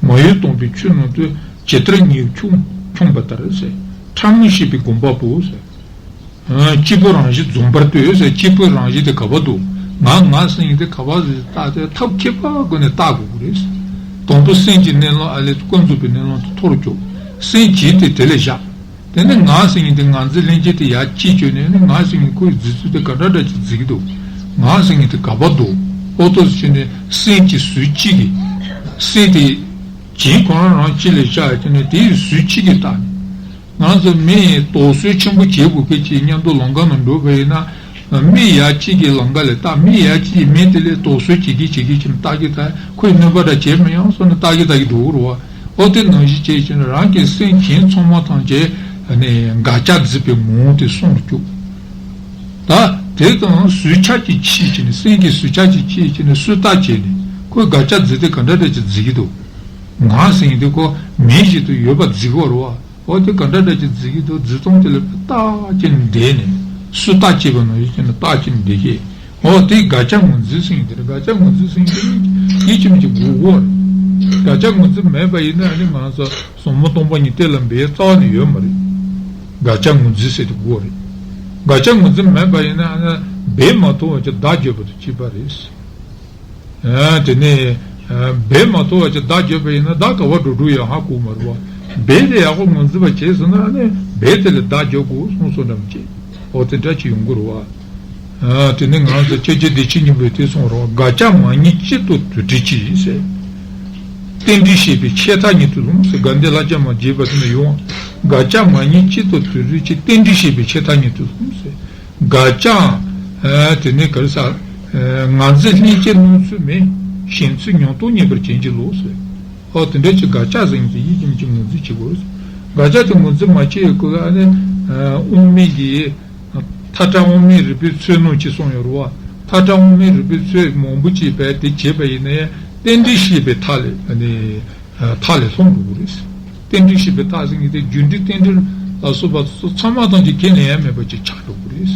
མ་གཡོས་དམ་པའི་ཆོས་རྣམས་སུ་ཇི་ལྟར་ངེས་འབྱུང་མཆོད་པ་ལྟར་ཟེར། ཕྲ་མོ་ཞེས་པའི་དགོངས་པ་པོ་ཟེར། སྐྱེས་བུ་རང་བཞིན་འཛོམས་པར་ལྟོས་ཟེར། སྐྱེས་བུ་རང་བཞིན་དེ་ག་པར་འདུག་ང་ང་ཟེར་མཁན་དེ་ག་པར་རེད་བརྟག་དེ་ཐབས་མཁས་པ་སྒོ་ནས་བརྟག་དགོས་ཀྱི་རེད། དང་པོ་སེམས་ཀྱི་གནས་ལུགས་ཨ་ལས་ཀུན་རྫོབ་པའི་གནས་ལུགས་དེ་མཐོ་རུ་བཅུག་སེམས་བྱེད་དེ་དེ་ལས་བཞག་དེ་ནས་ང་ཟེར་མཁན་དེ་ང་རྫི་ལྷན་སྐྱེས་དེ་ཡར་གཅིག་བཅོས་ནས་ནི་ང་ཟེར་མཁན་ཁོའི་རྫི་ཚུལ་དེ་ག་འདྲ་འདྲ་ཅིག་རྫི་གི་འདུག་ང་ཟེར་མཁན་དེ་ག་པར་འདུག་ཨོ་ཏོ་ཟེར་ནས་སེམས་ཀྱི་ཟུར་གཅིག་གིས་སེམས་དེ་གྱེན་ཁོ་རང་རང་གཅིག་ལ་བཞག་དེ་ནས་དེའི་ཟུར་གཅིག་གིས་བལྟས་ནས། ང་ཚོ་མི་ཡིས་དོགས་ཟོན་ཆེན་པོ་བྱེད་དགོས་མཁན་ཅིག་མཉམ་དུ་ལམ་ཁ་ནང་འགྲོ་བ་ཡིན་ན། མི་ཡ་གཅིག་གིས་ལམ་ཁ་ལ་བལྟ། མི་ཡ་གཅིག་གིས་མི་དེ་ལ་དོགས་ཟོན་བྱེད་ཀྱི་བྱེད་ཀྱི་ཕྱིན་བལྟ་གི་ད་ཁོས་གནོད་པ་འདྲ་བྱས་མི་ཡོང་བསམ་ནས་བལྟ་གི་བལྟ་གི་འགྲོ་གི་རེད་བ། ཨོ་དེ་ནང་བཞིན་བྱས་ཕྱིན་རང་གི་སེམས་གྱེན་ཚང་མ་ཐམས་ཅད་ནས་དགག་བྱ་རྫི་བའི་ངོ་བོ་དེ་གསུང་རུ་བཅུག་ད་དེ་དང་ཟུར་ཆ་གཅིག་ཕྱེ་བྱས་ནས་སེམས་ཀྱི་ཟུར་ཆ་གཅིག་ཕྱེ་བྱས་ནས་སུས་བལྟ་བྱས་ནས་ཁོས་དགག་བྱ་རྫི་དེ་ག་འདྲ་འདྲ་ཅིག་རྫི་གི་འདུག་ང་ཟེར་མཁན་དེ་ཁོ་མིང་བཞིན་དུ་ཡོད་པ་རྫི་གི་རེད་བ། འོ་དེ་ག་འདྲ་འདྲ་ཅིག་རྫི་གི་འདུག་རྫི་སྟངས་དེ་ལ་བལྟ་བྱས་ནས་བསྡད་ནས་སུས་བལྟ་བྱས་པ་ནང་བཞིན་བྱས་ནས་བལྟ་བྱས་ནས་བསྡད་ཀྱི། འོ་དེ་དགག་བྱ་ངོས་འཛིན་ཟེར་མཁན་དེ་རེད། དགག་བྱ་ངོས་འཛིན་ཟེར་མཁན་དེ་ནི་ཡིད་ཀྱི་མི་གཅིག་དགོས་གོ་རེད། དགག་བྱ་ངོས་འཛིན་མེད་པ་ཡིན་ན་ཨ་ནི་ང་ཚོ་ཟབ་མོ་སྟོང་པ་ཉིད་གཏན་ལ་འབེབས་རྩ་བ་ནས་ཡོད་མ་རེད། དགག་བྱ་ངོས་འཛིན་ཟེར་དེ་དགོས་རེད། དགག་བྱ་ངོས་འཛིན་མེད་པ་ཡིན་ན་ཨ་ནི་འབེབས་མ་ཐུབ་པ་ཅིག་བདག་བརྗོད་པ་དང་གཅིག་པ་རེད། ཨ་དེ་ནས་ཨ་འབེབས་མ་ཐུབ་པ་ཅིག་བདག་བརྗོད་པ་ཡིན་ན་བདག་ག་བ་འགྲོ་འགྲོ་ཡང་ཧ་གོ་མ་རུང་བ། འབེབས་དེ་ཡག་པོ་ངོས་འཛིན་པ་བྱས་སོང་ན་ཨ་ནི་འབེབས་དེ་ལ་བདག་བརྗོད་དགོས་གསུངས་སོ་འདྲ་མི་བྱེད། འོ་དེ་འདྲ་ཅིག་ཡོང་གི་རེད་བ། ཨ་དེ་ནས་ང་ཚོ་སྐྱེ་མཆེད་བདེ་ཆེན་སྙིང་པོས་དེ་གསུངས་རེད་བ། དགག་བྱ་མ་རྙེད་གཅིག་ཏུ་དུད་འགྲོའི་ཕྱིར་ཟེར། རྟེན་འབྲེལ་ཤེས་པའི་ཆད་མཐའ་ཉིད་དུ་ལྷུང་ཟེར། དགའ་ལྡན་ལྷ་བརྒྱ་མ་རྒྱས་པ་དེ་ནས་ཡོང་བ། དགག་བྱ་མ་རྙེད་གཅིག་ཏུ་དུད་འགྲོའི་ཕྱིར། རྟེན་འབྲེལ་ཤེས་པའི་ཆད་མཐའ་ཉིད་དུ་ལྷུང་ཟེར། དགག་བྱ། ཨ་དེ་ནས་ག་རེ་ཟ། ཨ་ང་རྫི་ལྷན་སྐྱེས་སྣང་ཚུལ་མེད། གཞན་ཚུལ་ཉམས་རྟོགས་རྙེད་པར་བྱིན་གྱིས་རློབས་ཟེར། ཨོ་དེ་འདྲ་ཅིག་དགག་བྱ་ཟེར་མཁན་དེ་ཡིད་ཀྱི་མི་གཅིག་ངོས་འཛིན་བྱེད་དགོས། དགག་བྱ་དེ་ངོས་འཛིན་མ་བྱས་ཡོད་སྐོར་ལ་ཨ་ནི་ཨ་དབང་མེད་ཀྱི། མཐའ་བྲལ་དབང་མེད་རིག་པའི་ཚུལ་རྣམས་ཀྱིས་གསུངས་ཡོད་རེད་བ། མཐའ་བྲལ་དབང་མེད་རིག་པའི་ཚུལ་མང་པོ་ཅིག་བས་དེ་བྱས་པ་ཡིན་ན་ཡང་རྟེན་འབྲེལ་ཤེས་པའི་མཐའ་ལས་ཨ་ནི། མཐའ་ལས་ལྷུང་འགྲོ་གི་རེད། རྟེན་འབྲེལ་ཤེས་པའི་མཐའ་ཟེར་མཁན་དེ་རྒྱུ་འབྲས་རྟེན་འབྲེལ་ལ་སོགས་པ་ཚང་མ་ཐམས་ཅད་ཁས་ལེན་ཡ་མེད་པ་ཅིག་ཆགས་འགྲོ་གི་རེད།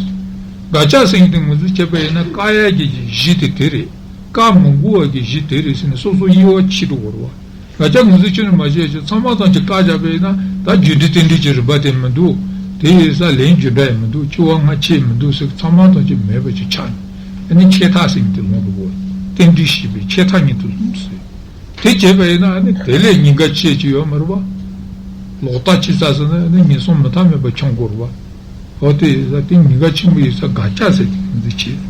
དགག་བྱ་ཟེར་མཁན་དེ་ངོས་འཛིན་བྱས་པ་ཡིན་ན་བཀག་ཡ་གི་གཞི་དེ་དེ་རེད། བཀག་མི་དགོས་པ་གི་གཞི་དེ་རེད་ཟེར་ནས་སོ་སོ་དབྱེ་བ་ཕྱེ་འགྲོ་གི་རེད་བ། དགག་བྱ་ངོས་འཛིན་ཁྱོན་ནས་མ་བྱས་ཀྱི་ཚང་མ་ཐམས་ཅད་བཀག་བཞག་པ་ཡིན་ན་ད་རྒྱུ་འབྲས་རྟེན་འབྲེལ་གྱི་རིམ་པ་དེ་མི་འདུག་དེ་ཡིན་ས་ལན་རྒྱུ་འབྲས་ཡང་མི་འདུག་སྐྱེ་བ་སྔ་ཕྱི་མི་འདུག་ཟེར་ཚང་མ་ཐམས་ཅད་མེད་པ་ཅིག་ཆགས་ནས་ཨ་ནི་ཆད་མཐའ་ཟེར་མཁན་དེ་ལྷུང་འགྲོ་གི་རེད། རྟེན་འབྲེལ་ཤེས་པའི་ཆད་མཐའ་ཉིད་དུ་ལྷུང་ཟེར། དེ་བྱས་པ་ཡིན་ན་ཨ་ནི་དེ་ལས་ཉེན་ཁ་ཆེ་ཅིག་ཡོད་མ་རེད་བ། ལོག་ལྟ་ཅིག་བསགས་ཟེར་ན་ཨ་ནི་ངན་སོང་མི་མཐའ་མེད་པ་འཁྱམས་དགོས་རེད་བ། འོ་དེ་ཡིན་ས་དེ་ཉེན་ཁ་ཆེན་པོ་ཡིན་ས་དགག་བྱ་ཟེར་དེ་ངོས་འཛིན་བྱེད།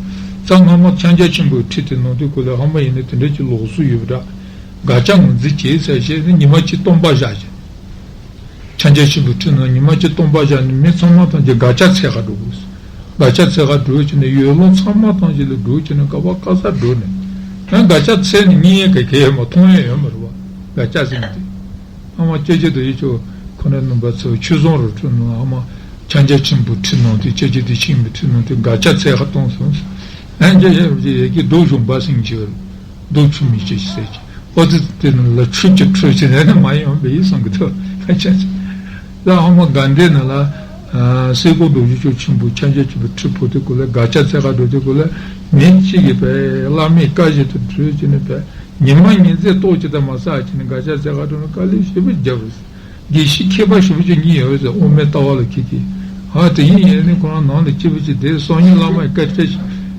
ཙང་སྔ་མ་ཕྱག་རྒྱ་ཆེན་པོའི་ཁྲིད་དེ་ནང་དུ་ཁོ་ལ་ཧ་མ་ཡིན་ན་དེ་འདྲ་ཅིག་ལོགས་སུ་ཡོད་པ་འདྲ། དགག་བྱ་ངོས་འཛིན་བྱེད་ཟེར་བྱས་ནས་ཉི་མ་གཅིག་སྟོང་པ་བཞག་བྱས། ཕྱག་རྒྱ་ཆེན་པོའི་ཁྲིད་ནང་ཉི་མ་གཅིག་སྟོང་པ་བཞག་ནས་མི་ཚང་མ་ཐམས་ཅད་དགག་བྱ་འཚོལ་ག་འགྲོ་དགོས། དགག་བྱ་འཚོལ་ག་འགྲོ་བྱས་ནས་ཡུལ་ལུང་ཚང་མ་ཐམས་ཅད་ལ་འགྲོ་བྱས་ནས་ག་པ་ག་ས་འགྲོ་ནས། ཡང་དགག་བྱ་འཚོལ་ནས་རྙེད་ཡས་ག་གེ་ཡོད་མ་མཐོང་ཡས་ཡོད་མ་རེད་བ། དགག་བྱ་ཟེར་མཁན་དེ། ཨ་མ་སྐྱབས་རྗེ་རྡོ་རྗེ་འཆང་ཁོ་ན་ནང་པ་ཚོ་ཆོས་བཟང་རུ་ཁྲིད་ནང་ཨ་མ་ཕྱག་རྒྱ་ཆེན་པོའི་ཁྲིད་ནང་དེ་སྐྱབས་རྗེ་བདེ་ཆེན་གྱི་ཁྲིད་ནང་དེ་དགག་བྱ་འཚོལ་ག་གཏོང་སོང་། ཡང་སྐྱབས་རྗེ་རྡོ་རྗེ་ཡ་གི་རྡོ་གཞུང་པ་ཟེར་མཁན་ཅིག་ཡོད་རེད། རྡོ་ཆུ་མིག་ཅེས་ཟེར་གྱི། ཨོ་ཙི་དེ་ནང་ལ་ཆུ་གྱི་ཁྲོད་ཅིག་ནས་ནི་མ་ཡོང་བའི་སོང་གི་ཐོག་ཁ་ཆ་ཅིག་ལ་ཧ་མ་དགའ་ལྡན་ནང་ལ་སེ་གོ་རྡོ་རྗེ་འཆང་ཆེན་པོ་ཕྱག་རྒྱ་ཆེན་པོ་ཁྲི་ཕུག་དེ་ཀོ་ལ་དགག་བྱ་འཚོལ་ག་འགྲོ་དེ་ཀོ་ལ་མི་གཅིག་གིས་པའི་བླ་མའི་བཀའ་བཞིན་དུ་བྲོས་ཀྱི་ནི་པའི་ཉི་མ་ཉིན་མཚན་ཏོག་ཅིག་དང་མ་བསགས་ཀྱི་ནི་དགག་བྱ་འཚོལ་ག་འགྲོ་ནི་དཀའ་ལས་ཞེ་པོ་རྒྱབ་རེད། དགེ་བཤེས་མཁས་པ་ཞེ་པོ་ཅིག་གཉིས་ཡོད་ཟེར། དབུ་མའི་ལྟ་བ་ལ་མཁས་ཀྱི། ཨ་དེ་ཡིན་ཡིན་ནི་ཁོ་རང་ནང་ལ་སྐྱིད་པོ་ཅིག་བསྡད། སང་ཉིན་བླ་མས་བཀའ་ཁྲིད་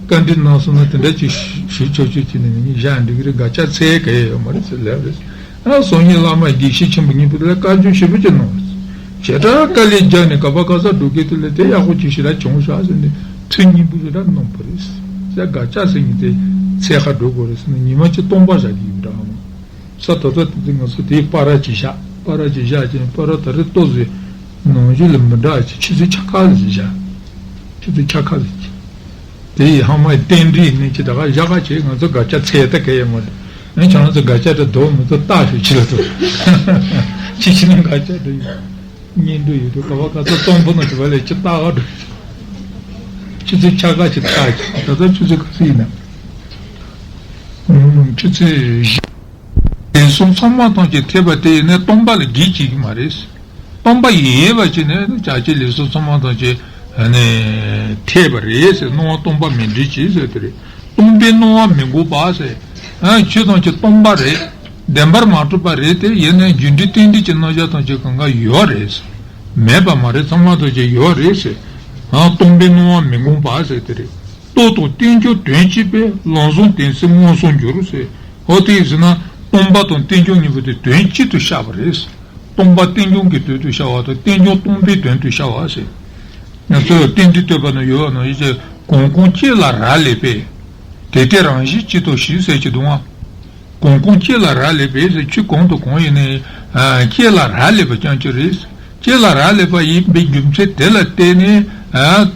བཀའ་འདྲི་གནང་སོང་ན་དེ་འདྲ་ཅིག་ཞུ་ཆོག་ཆོག་ཅིག་ནས་ངེད་གཉིས་བཞག་འགྲིག་གི་རེད། དགག་བྱ་འཚལ་ག་ཡས་ཡོད་མ་རེད་ཟེར་ལབ་རེད། ཨ་སང་ཉིན་བླ་མ་དགེ་བཤེས་ཆེན་པོ་གཉིས་པོ་དེ་ལ་བཀའ་བཀྱོན་ཞེ་པོ་ཅིག་གནང་བ་རེད། ཞེ་དྲག་དཀའ་ལས་བརྒྱབ་ནས་ག་པ་ག་ས་འགྲོ་མཁན་དེ་ལ་དེ་ཡག་པོ་ཅིག་ཞེ་དྲག་བྱུང་ཤག་ཟེར་ནས་ཐུགས་སྙིང་པོ་ཞེ་དྲག་གནང་བ་རེད་ཟེར། དགག་བྱ་ཟེར་མཁན་དེ་འཚོལ་ག་འགྲོ་དགོས་རེད་ཟེར་ནས་ཉི་མ་གཅིག་སྟོང་པ་བཞག་གི་ཡོད་འདྲ་ཨ་མ། ས་ད་ལྟ་དེ་ང་ཚོ་དེའི་པར་ཅིག་བཞག་པར་ཅིག་བཞག་ཅིང་པར་ད་རེས་ལྟོ་ཟོས་ནང་བཞིན་ལ་མི་འདྲ་ཅིག་ཆུ་ཚོད་ཆ་ཁ་ཟིག་བཞག་ཆུ་ཚོད་ཆ་ཁ་ཟིག་ཅིག་དེ་ཡི་ཧ་མ་ཡི་རྟེན་འབྲེལ་ནི་ཅི་ད་ག་བཞག་ག་ཅིག་ང་ཚོ་དགག་བྱ་འཚོལ་ད་ག་ཡ་མ་རེད། ཨ་ཁྱེད་རང་ཚོ་དགག་བྱ་དེ་རྡོ་མི་ཚོ་བཏགས་ཤོག་ཅི་ལ་ཚོ་ཅི་ཕྱི་ནང་དགག་བྱ་དེ་ཡིན། གཉེན་སྒྲིག་ཡོད་དུས་ག་བ་ག་ཚོད་གཏོང་པོ་ན་དེ་བ་ལས་ཅི་ལྟ་བ་འགྲོ། ཆུ་ཚོད་ཆ་ག་ཅིག་ལྟ་ཅིག་ད་ལྟ་ཆུ་ཚོད་ག་ཚོད་ཡིན་ན། ཨུམ། ཆུ་ཚོད་བཞི། ལས་གསུམ་ཚང་མ་ཐམས་ཅད་ཐེག་པ་དེ་ཡིན་ན་སྟོང་པ་ལ་གེགས་བྱེད་ཀྱི་མ་རེད། སྟོང་པ་ཡིན་པ་ཅི་ནས་བྱ་བྱེད་ལས་གསུམ་ཚང་མ་ཐམས་ཅད་ནས་ཐེག་པ་རེད་ཟེར། སྣང་བ་སྟོང་པ་མིན་འགྲིབ་ཅེས་ཟེར་དེ་རེད། སྟོང་པའི་སྣང་བ་མི་འགོང་བ་ཟེར། ཨ་ཆོས་ཐམས་ཅད་སྟོང་པ་རེད། བདེན་པར་མ་གྲུབ་པ་རེད་དེ། ཡིན་ནའི་རྒྱུ་འབྲས་རྟེན་འབྲེལ་གྱི་རྣམ་གཞག་ཐམས་ཅད་གང་ག་ཡོད་རེད། མེད་པ་མ་རེད། ཚང་མ་ཐམས་ཅད་ཡོད་རེད་ཟེར། ཨ་སྟོང་པའི་སྣང་བ་མི་འགོང་བ་ཟེར་དེ་རེད། རྟོག་དང་རྟེན་འབྱུང་དོན་གཅིག་པས། ལམ་བཟང་དོན་ཚིག་མངོན་སུམ་འགྱུར་ཟེར། འོ་དེ་ཟེར་ན་སྟོང་པ་དང་རྟེན་འབྱུང་གཉིས་པོ་དེ་དོན་གཅིག་ཏུ་ཤར་བ་རེད། སྟོང་པ་རྟེན་འབྱུང་གི་དོན་དུ་ཤར་བ་དང་རྟེན་འབྱུང་སྟོང་པའི་དོན་དུ་ཤར་བ་ཟེར། ང་ཚོས་རྟེན་འབྲེལ་བསྟོད་པ་ན་ཡོད་ནོ་ཡིན་ཅེ། གང་གང་སྐྱེ་ལ་རག་ལས་པས། དེ་སྐྱེ་རང་བཞིན་གཅིག་ཏུ་ཞི་ཟེར་གྱི་འདུག་ཨ། གང་གང་སྐྱེ་ལ་རག་ལས་པས་ཟེར། ཆོས་གང་དང་གང་ཡིན་ནའི་ཨ་སྐྱེ་ལ་རག་ལས་པ་རྐྱང་གཅིག་རེད། སྐྱེ་ལ་རག་ལས་པ་ཡིན་པའི་རྒྱུ་མཚན་དེ་ལ་བརྟེན་ནས་ཨ་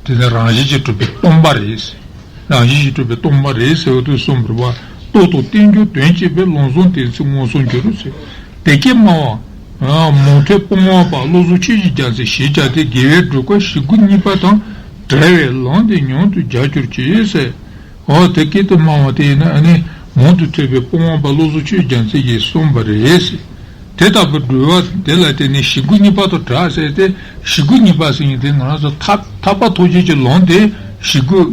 དེ་ནི་རང་བཞིན་གྱིས་གྲུབ་པའི་སྟོང་པ་རེད། རང་བཞིན་གྱིས་གྲུབ་པའི་སྟོང་པ་རེད་ཟེར་བ་དེ་གསུངས་པ་རེད་བ། རྟོག་དང་རྟེན་འབྱུང་དོན་གཅིག་པས། ལམ་བཟང་དོན་ཚིག་མངོན་སུམ་འགྱུར་ཟེར། དེ་སྐད་སྨྲ་བ། མུ་སྟེགས་སྤོང་བ་པ་བློ་བཟང་ཆོས་ཀྱི་རྒྱལ་མཚན་ཞེས་བྱ་སྟེ། དགེ་བའི་སྒྲུབ་པ་ཞི་རྒོལ་གཉིས་པ་དང་བྲལ་བས་ལམ་དེ་མྱུར་དུ་རྒྱལ་གྱུར་ཅིག་ཟེར། འོ་དེ་སྐད་དུ་སྨྲ་བ་དེ་ཡིན་ན་ཨ་ནི་མང་དུ་ཐོས་པའི་སྤོང་བ་པ་བློ་བཟང་ཆོས་རྒྱལ་མཚན་གྱིས་གསུངས་པ་རེད། དེ་ལྟ་བུ་སྒྲུབ་པ་དེ་ལ་བརྟེན་ནས་ཞི་རྒོལ་གཉིས་པ་དང་བྲལ་ཟེར་ཏེ། ཞི་རྒོལ་གཉིས་པ་ཟེར་མཁན་དེ་ང་རང་ཚོ་ཐར་ཐར་པ་ཐོབ་བྱེད་ཀྱི་ལམ་དེ་ཞི་རྒོལ་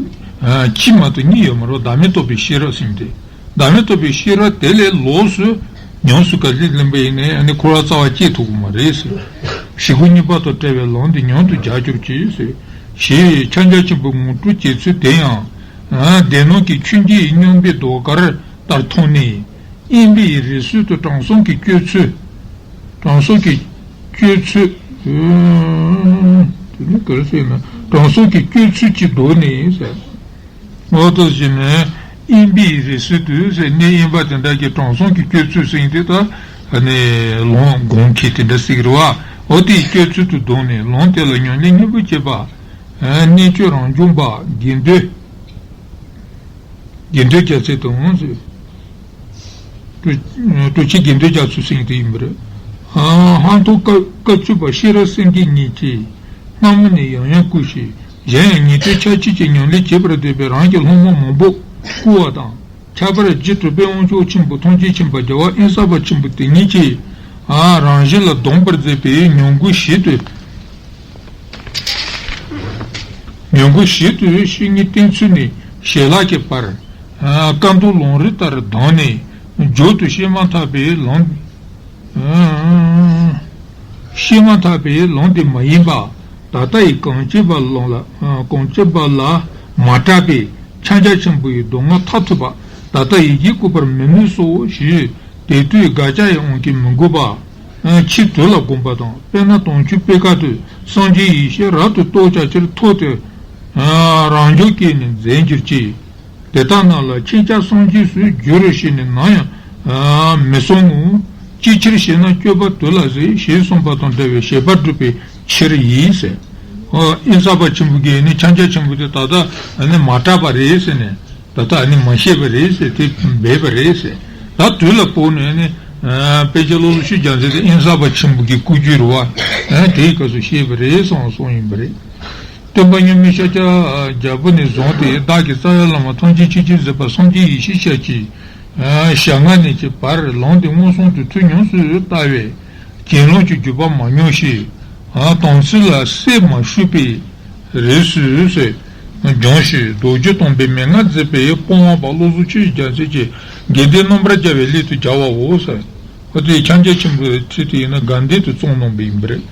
གཅིག་མ་གཏོགས་གཉིས་ཡོད་མ་རེད། བདག་མེད་རྟོགས་པའི་ཤེས་རབ་ཟེར་མཁན་དེ། བདག་མེད་རྟོགས་པའི་ཤེས་རབ་དེ་ལས་ལོགས་སུ་ཉམས་སུ་ག་ལེར་ལེན་པ་ཡིན་ནའི་ཨ་ནི་འཁོར་བ་རྩ་བ་བཅད་ཐུབ་ཀྱི་མ་རེད་ཟེར། ཞི་རྒོལ་གཉིས་པ་དང་བྲལ་བའི་ལམ་དེ་མྱུར་དུ་རྒྱལ་གྱུར་ཅིག་ཟེར། ཞེས་ཕྱག་རྒྱ་ཆེན་པོའི་ངོ་སྤྲོད་བྱེད་ཚུལ་དེ་ཡང་། ཨ་སྡེ་སྣོད་ཀྱི་ཆོས་འབྱེད་སྙོམས་པའི་ཟློས་གར་ལྟར་མཐོང་ནས། དབེན་པའི་རི་སུལ་དུ་དྲང་སྲོང་གི་སྤྱོད་ཚུལ། དྲང་སྲོང་གི་སྤྱོད་ཚུལ། ཨུམ། དེ་ནི་ག་རེ་ཟེར་ན་དྲང་སྲོང་གི་སྤྱོད་ཚུལ་གྱིས་བཟློག་ནས་ཟེར། འོ་ད་ཟེར་ནས་དབེན་པའི་རི་སུལ་དུ་ཟེར། གནས་དབེན་པ་དེ་འདྲ་གི་དྲང་སྲོང་གི་སྤྱོད་ཚུལ་ཟེར་དེ་ད་ནི་ལོང་སྒོམ་མཁན་དེ་འདྲ་ཟེར་གི་རེད་བ། འོ་དེའི་སྤྱོད་ཚུལ་དུ་བཟློག་ནས་ལམ་དེ་ལ་ཉམས་ལེན་མཉེས་པོ་བྱེད་པ། གནད་གཅོད་རང་བྱུང་པ་དགེ་འདུན། དགེ་འདུན་རྒྱལ་མཚན་དང་ཟེར། སྤྲོ་སྤྲོ་ཕྱིར་དགེ་འདུན་རྒྱ་མཚོ་ཟེར་མཁན་དེ་ཡིན་པ་རེད། ཨ་ཧང་ཐོག་བཀའ་བཀའ་བཅུ་པ་ཤེས་རབ་སེང་གེ་ཉིད་ཀྱིས་སྔ་མོ་ནས་ཡང་ཡང་བསྐུལ་ཞིང་། གཞན་ཡང་ཉན་ཐོས་ཕྱག་རྒྱ་ཆེན་གྱི་ཉམས་ལེན་བྱེད་པར་འདོད་པའི་རང་གི་སློབ་མ་མང་པོ་བསྐུལ་བ་དང་། ཁྱད་པར་རྗེ་གྲུབ་པའི་དབང་ཕྱུག་ཆེན་པོ་ཐམས་ཅད་མཁྱེན་པ་རྒྱལ་བ་དབེན་ས་པ་ཆེན་པོ་དེ་ཉིད་ཀྱིས་ཨ་རང་བཞིན་ལ་གདམས་པར་མཛད་པའི་ཉམས་མགུར་ཞིག་ཏུ། ཉམས་མགུར་ཞིག་ཏུ་བཤེས་གཉེན་བསྟེན་ཚུལ་ནི་ཞལ་ལག་གི་བར། ཨ་བཀའ་མདོ་ལམ་རིམ་ལྟར་བསྡམས་ནས་མཇུག་ཏུ་བཤད་མ་ཐག་པའི་ལམ། ཨ་བཤད་མ་ཐག་པའི་ལམ་དེ་མ་ཡིན་པ། ད་ལྟ་ཡི་གངས་ཅན་པ་ལམ་ལ་ཨ་གངས་ཅན་པ་ལ་མ་གྲགས་པའི་ཕྱག་རྒྱ་ཆེན་པོ་ཡི་མདོ་སྔགས་མཐར་ཐུག་པ་ད་ལྟ་ཡི་གེ་བཀོད་པར་མི་ནུས་སོ་ཞེས་དེ་དུས་དགག་བྱ་ཡི་དབང་གིས་མི་འགོག་པ། ཕྱིས་དུས་ལ་དགོངས་པ་དང་། དཔེར་ན་དུང་ཆོས་པད་དཀར་དུ་སངས་རྒྱས་ཡེ་ཤེས་རབ་ཏུ་རྟོགས་བྱ་ཕྱིར་ཐོགས་ཏེ་རང་འཇོག་བསྐྱེད་ནས་མཛད་འགྱུར་ཅིག་དེ་དག་རྣམས་ལ་ཁྱེད་ཅག་སངས་རྒྱས་སུ་འགྱུར་རོ་ཞེས་ནི་ནམ་ཡང་མི་གསུང་ངོ་། ཅིའི་ཕྱིར་ཞེ་ན་སྤྱོད་པ་དུལ་ལ་གཟིགས་ཞེས་གསུངས་པ་དང་འདྲ་བའི་བཞེད་པ་སྒྲུབ་པའི་ཕྱིར་ཡིན་ཟེར། དབེན་ས་པ་ཆེན་པོ་གིས་ནི་ཕྱག་རྒྱ་ཆེན་པོ་དེ་ད་ལྟ་ནི་མ་གྲགས་པ་རེད་ཟེར་ནས། ད་ལྟ་ཨ་ནི་མ་བཤད་པ་རེད་ཟེར། དེ་སྦས་པ་རེད་ཟེར། ད་དུས་ལ་བབ་ནས་ཨ་ནི་དཔེ་ཆ་ཀློག་ལུགས་ཤུགས་རྒྱག་མཛད་དེ་དབེན་ས་པ་ཆེན་པོ་གི་སྐུ་རྒྱུད་རུ་བ་ཨ་དེའི་སྐབས་སུ་བཤད་པ་རེད་གསུངས་གསུངས་ཡིན་པ་རེད། སྟོན་པ་མཉམ་མེད་ཤཱཀྱ་རྒྱལ་པོ་ནས་བཟུང་སྟེ་བདག་གི་རྩ་བའི་བླ་མ་ཐམས་ཅད་མཁྱེན་ཅིང་གཟིགས་པ་སངས་རྒྱས་ཡེ་ཤེས་ཞལ་གྱི་ཞལ་སྔ་ནས་ཀྱི་བར་ལམ་དེ་མངོན་སུམ་དུ་ཐུགས་ཉམས་སུ་བསྟར་བས། གྱེན་ལོག་གི་རྒྱུད་པ་མ་མྱོང་ཞིང་། དམ་ཚིག་ལ་སྲེད་མ་ཞུགས་པའི་རིགས་སུ་ཟེར། སྦྱངས་ཤིང་རྡོ་རྗེ་སྟོང་པའི་མན་ངག་མཛད་པའི་སྤོང་བ་པ་བློ་བཟང་ཆོས་ཀྱི་རྒྱལ་མཚན་གྱིས་དགེ་ལྡན་རྣམ་པར་རྒྱལ་བའི་སླད་དུ་སྦྱར་བའོ་ཟེར། ཨོ་དེ་ཕྱག་རྒྱ་ཆེན་པོའི་ཁྲིད་དེ་ཡིན་ན་དགའ་ལྡན་དུ་བརྩམས་གནང་བ་ཡིན་པ་རེད།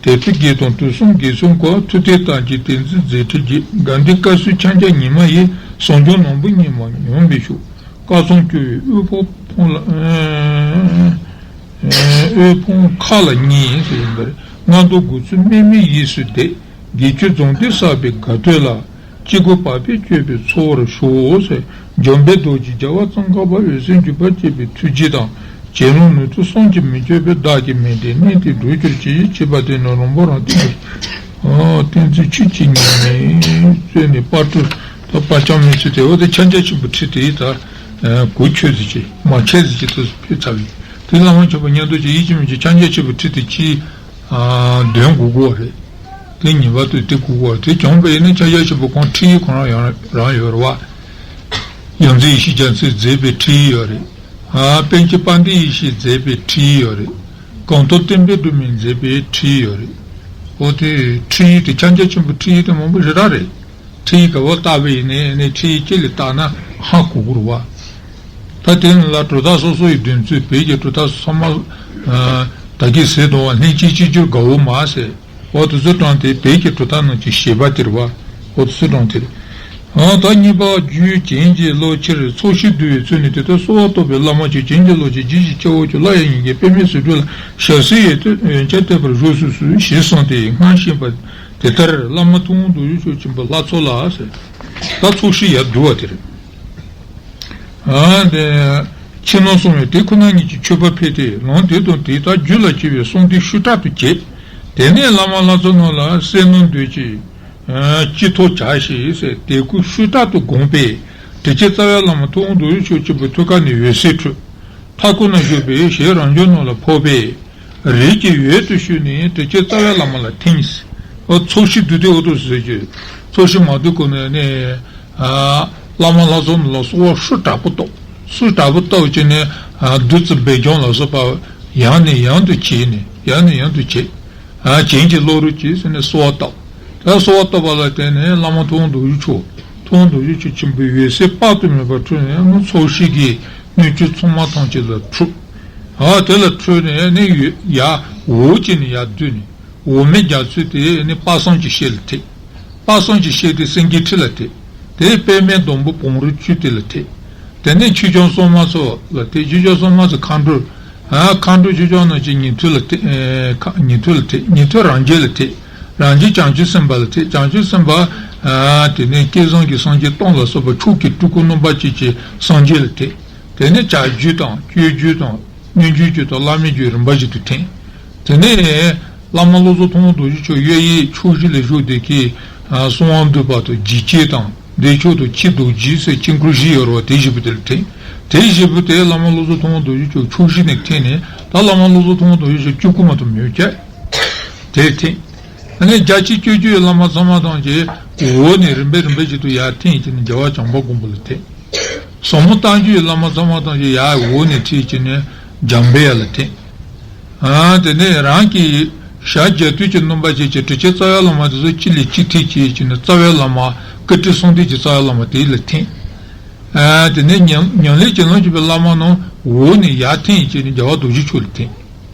དད་པའི་དགེ་དང་དུས་གསུམ་དགེ་ཚུལ་བཀའ། མཐུ་རྟེན་བརྟན་ཅིང་བསྟན་འཛིན་མཛད་འཕྲིན་རྒྱས། དགའ་ལྡན་བཀའ་སྲུང་ཕྱག་རྒྱ་ཉི་མ་ཡི། གསང་སྦྱངས་ནོར་བུ་སྙེ་མ་ཉམས་པའི་ཤུགས། བཀའ་གསུང་སྐྱོར་བའི་དབུལ་ཕོངས་ཕོངས་ལ་ཨེ་ཨེ་དབུལ་ཕོངས་མཁའ་ལ་སྙེགས་ཟེར་ཡིན་པ་རེད། སྔགས་འདོན་དགོས་ཚུལ་དམིགས་མེད་གཡས་སུ་བསྡད། དགེ་ཆོས་རྫོང་སྡེ་བསགས་པའི་དགའ་སྟོན་ལ། སྐྱེ་དགུ་བག་ཕེབས་སྤྱོད་པའི་ཚོགས་པར་ཤོག་ཟེར། འཇམ་དཔལ་རྡོ་རྗེ་རྒྱལ་བ་ཙོང་ཁ་པ་འོད་གསལ་འགྱུར་བར་བཅས་པའི་ཐུགས་རྗེ་དང་། རྗེ་བློན་ནུས་མཐུ་བསམ་གྱིས་མི་ཁྱབ་པས། བདག་གི་མིང་འདི་ནི་དེ་འགྲུབ་གྱུར་ཅིག། ཅེས་པ་དེ་ནི་རོང་པོ་རང་སྟེང་དུ། ཨ་བསྟན་འཛིན་ཆོས་ཀྱི་ཉི་མས་གཙོས་ནས་དཔལ་སྤྲུལ་དང་དཔལ་ལྕམ་མི་ཚེ་དེ་འོ་དེ་ཕྱག་རྒྱ་ཆེན་པོ་ཁྲིད་དེ་ད་གུ་ཆོད་ཟིག་ཅིག་མ་ཆད་ཟིག་ཅིག་ཏུ་ཕེབས་ཚར་བས། དེ་བླ་མ་མཆོད་པ་ཉན་ཐོས་ཀྱི་ཡིད་ཀྱི་མི་ཀྱི་ཕྱག་རྒྱ་ཆེན་པོ་ཁྲིད་དེ་ཅིག་ཨ་འདོན་དགོས་ཀྱི་རེད། དེ་ངེས་པར་དུ་དེ་དགོས་ཀྱི་རེད། དེ་བྱུང་བ་ཡིན་ན་ཕྱག་རྒྱ་ཆེན་པོ་ཁོང་ཁྲིད་ཡིག་ཁོ་རང་ཡང་རང་ཡོད་རེད་བ། ཡོངས་འཛིན་ཡེ་ཤེས་རྒྱ་མཚོས་མཛད་པའི་ཁྲིད་ཡིག་ཡོད་རེད། ཨ་པཎ་ཆེན་དཔལ་ལྡན་ཡེ་ཤེས་མཛད་པའི་ཁྲིད་ཡིག་ཡོད་རེད། གོང་ཐོག་བསྟན་པའི་སྒྲོན་མེས་མཛད་པའི་ཁྲིད་ཡིག་ཡོད་རེད། འོ་དེ་ཁྲིད་ཡིག་དེ་ཕྱག་རྒྱ་ཆེན་པོ་ཁྲིད་ཡིག་དེ་མང་པོ་ཞེ་དྲག་རེད། ཁྲིད་ཡིག་ག་བ་བལྟས་པ་ཡིན་ནའི་ནི་ཁྲིད་ཡིག་གཅིག་ལ་བལྟས་ན་ཧ་གོ་གི་རེད་བ། ད་དེ་ནི་ལ་གྲུབ་མཐའ་སོ་སོ་ཡི་འདོན་ཚུལ། བོད་ཀྱི་གྲུབ་མཐའ་ཚང་མ་ད་གིན་ཟེར་དོ་བ་ལྷན་ཅིག་སྐྱེས་སྦྱོར་དགའ་བོ་མ་ཟེར། འོ་དེ་ཚོ་དྲངས་ཏེ་བོད་ཀྱི་གྲུབ་མཐའ་ནང་གི་བཞེད་པ་དེ་རེད་བ། འོ་དེ་ཚོ་དྲངས་ཏེ་རེད། ཨང་ད་གཉིས་པ་རྒྱུད་བྱིན་གྱིས་རློབ་ཕྱིར་ཚོགས་ཞིང་བསྡུ་བའི་ཚུལ་ནི། དེ་ལྟར་གསོལ་བ་བཏབ་པའི་བླ་མ་མཆོད། བྱིན་གྱིས་རློབ་ཕྱིར་རྗེས་སུ་སྐྱེ་བར་གྱུར། སླར་ཡང་ཉིན་གྱི་དཔེ་མེད་ཟེར་སྒྲོས་ལ། ཞལ་གསེར་ཡོན་ཏན་ཡོན་ཆབ་བཏེགས་པར་བཞུགས་སུ་གསོལ། ཞེས་གསུངས་ཏེ་སྔར་བཤད་པ་དེ་ལྟར། བླ་མ་ཐུབ་དབང་རྡོ་རྗེ་མཆོག་ཆེན་པོའི་ལྷ་ཚོགས་ལ་ཟེར། ད་ཚོགས་ཞིང་ཡར་བསྡུ་བ་དེ་རེད། ཨ་དེ། ཕྱི་ནང་གསང་བའི་དེ་ཁོ་ན་ཉིད་ཀྱི་མཆོད་པ་ཕུལ་ཏེ་ལམ་དེ་དང་དེ་ལྟར་རྒྱུད་ལ་སྐྱེ་བའི་གསང་སྟེ་ཤུགས་དྲག་ཏུ་བྱེད། དེ་ནས་བླ་མ་ལྷ་ཚོགས་རྣམས་ལ་གསལ་སྣང་འདོད་ཅིང་། ཨ་ཅི་ཐོབ་བྱ་ཞེས་ཟེར་དད་གུས་ཤུགས་དྲག་ཏུ་དགོངས་པས། དྲིན་ཅན་རྩ་བའི་བླ་མ་ཐུབ་དབང་རྡོ་རྗེ་མཆོག་ཆེན་པོའི་ཐུགས་ཀ་ནས་འོད་ཟེར་འཕྲོས། མཐའ་སྐོར་ན་བཞུགས་པའི་ཞལ་རང་བྱུང་རྣམས་ལ་ཕོག་པས། རིགས་ཀྱི་འོད་དུ་ཞུ་ནས་དྲིན་ཅན་རྩ་བའི་བླ་མ་ལ་ཐིམ། ཨོ་ཚོགས་ཞིང་བསྡུས་ཏེ་འོ་དོ་ཟེར་གྱི། ཚོགས་ཞིང་མ་བསྡུས་གོང་ནས་ནི། ཨ་བླ་མ་ལྷ་ཚོགས་རྣམས་ལ་གསོལ་བ་ཤུགས་དྲག་པོ་བཏབ། ཤུགས་དྲག་པོ་བཏབ་བྱས་ནས་ཨ་བདུད་རྩི་སྦས་སྦྱང་ལ་སོགས་པ་ཡང་ནས་ཡང་དུ་བྱས་ནས་ཡང་ནས་ཡང་དུ་བྱས། ཨ་བྱིན་གྱིས་རློབ་རོགས་གྱིས་ཟེར་ནས་གསོལ་བ་བཏབ། ད་གསོལ་བ་བཏབ་པ་ལ་བརྟེན་ནས་བླ་མ་ཐུབ་དབང་རྡོ་རྗེ་མཆོག་ཐུབ་དབང་རྡོ་རྗེ་མཆོག་ཆེན་པོའི་འོད་ཟེར་དཔག་ཏུ་མེད་པ་འཕྲོས་ནས་ཨ་ནི་ཚོགས་ཞིང་གི་སྣོད་བཅུད་ཚང་མ་ཐམས་ཅད་ལ་འཕྲོས། ཨ་དེ་ལ་འཕྲོས་ནས་ནི་ཡར་འོག་ཅིག་ནས་ཡར་བསྡུས་ནས། འོག་མིན་རྒྱ་མཚོ་དེ་ནི་དཔག་བསམ་གྱི་ཤེལ་ལ་ཐེག། དཔག་བསམ་གྱི་ཤེལ་དེ་སེང་གེའི་ཁྲི་ལ་ཐེག། དེ་པདྨའི་སྡོང་པོ་བང་རིམ་བཅུ་དེ་ལ་ཐེག། དེ་ནས་ཆོས་སྐྱོང་སྲུང་མ་ཚོགས་ལ་ཐེག། ཆོས་སྐྱོང་སྲུང་མ་ཚོ་མཁའ་འགྲོ། ཨ་མཁའ་འགྲོ་ཆོས་སྐྱོང་རྣམས་ཀྱི་ཉན་ཐོས་ལ་ཐེག། ཨེ་ཁ་ཉན་ཐོས་ལ་ཐེག། ཉན་ཐོས་རང་རྒྱལ་ལ་ཐེག། རང་རྒྱལ་བྱང་ཆུབ་སེམས་དཔའ་ལ་ཐེག། བྱང་ཆུབ་སེམས་དཔའ། ཨ་དེ་ནས་སྐལ་བཟང་གི་སངས་རྒྱས་སྟོང་ལ་སོགས་པ་མཆོག་གི་སྤྲུལ་སྐུ་རྣམ་པ་ཅན་གྱི་སངས་རྒྱས་ལ་ཐེག། དེ་ནས་བྱ་རྒྱུད་དང་སྤྱོད་རྒྱུད་དང་སྙན་རྒྱུད་རྒྱུད་དང་བླ་མེད་རྒྱུད་རིམ་པ་བཞིན་དུ་ཐོན། དེ་ནས་བླ་མ་བློ་བཟང་ཐུབ་དབང་རྡོ་རྗེ་མཆོག་གཡས་གཡོན་ཕྱོགས་བཞི་ལ་བཞུགས་བསྡད་མཁན་གསང་བ་འདུས་པ་དང་འཇིགས་བྱེད་དང་བདེ་མཆོག་དང་ཁྱི་རྡོ་རྗེ་ཟེར་དཀྱིལ་འཁོར་བཞི་ཡོད་རེད་བ། དེ་བཞི་པོ་དེ་ལ་ཐོན། དེ་བཞི་པོ་དེ་བླ་མ་བློ་བཟང་ཐུབ་དབང་རྡོ་རྗེ་མཆོག་ཕྱོགས་བཞི་ནས་ཐོན་ནས་ད་བླ་མ་བློ་བཟང་ཐུབ་དབང་རྡོ་རྗེ་མཆོག་སྤྲུལ་སྐུ་མ་གཏོགས་མེད་ཀྱག། དེ་ཐོན། ཨ་ནི་རྒྱ་ཆེ་སྤྱོད་རྒྱུད་ཀྱི་བླ་མ་ཚང་མ་ཐམས་ཅད་འོག་ནས་རིམ་པས་རིམ་པས་བཞིན་དུ་ཡར་ཐོན་བྱས་ནས་རྒྱལ་བ་བྱམས་པ་མགོན་པོ་ལ་ཐོན། ཟབ་མོ་རྟ་མགྲིན་བླ་མ་ཚང་མ་ཐམས་ཅད་ཡར་འོག་ནས་ཁྲིད་བྱས་ནས་འཇམ་དཔལ་ལ་ཐོན། ཨ་དེ་ནས་རང་གི་ཞབས་རྒྱ་མཐུད་ཀྱི་རྣམ་པ་ཅན་གྱི་དྲིན་ཅན་རྩ་བའི་བླ་མ་དེ་ཚོ་གཅིག་ལས་གཅིག་ཐོན་བྱས་བྱས་ནས་རྩ་བའི་བླ་མ་བཀའ་དྲིན་གསུམ་ལྡན་གྱི་རྩ་བའི་བླ་མ་དེ་ལ་ཐོན། ཨ་དེ་ནས་ཉམས་ཉམས་ལེན་གྱི་ལམ་བྱེད་པའི་བླ་མ་རྣམས་འོག་ནས་ཡར་ཐོན་བྱས་ནས་རྒྱལ་བ་རྡོ་རྗེ་མཆོག་ལ་ཐོན།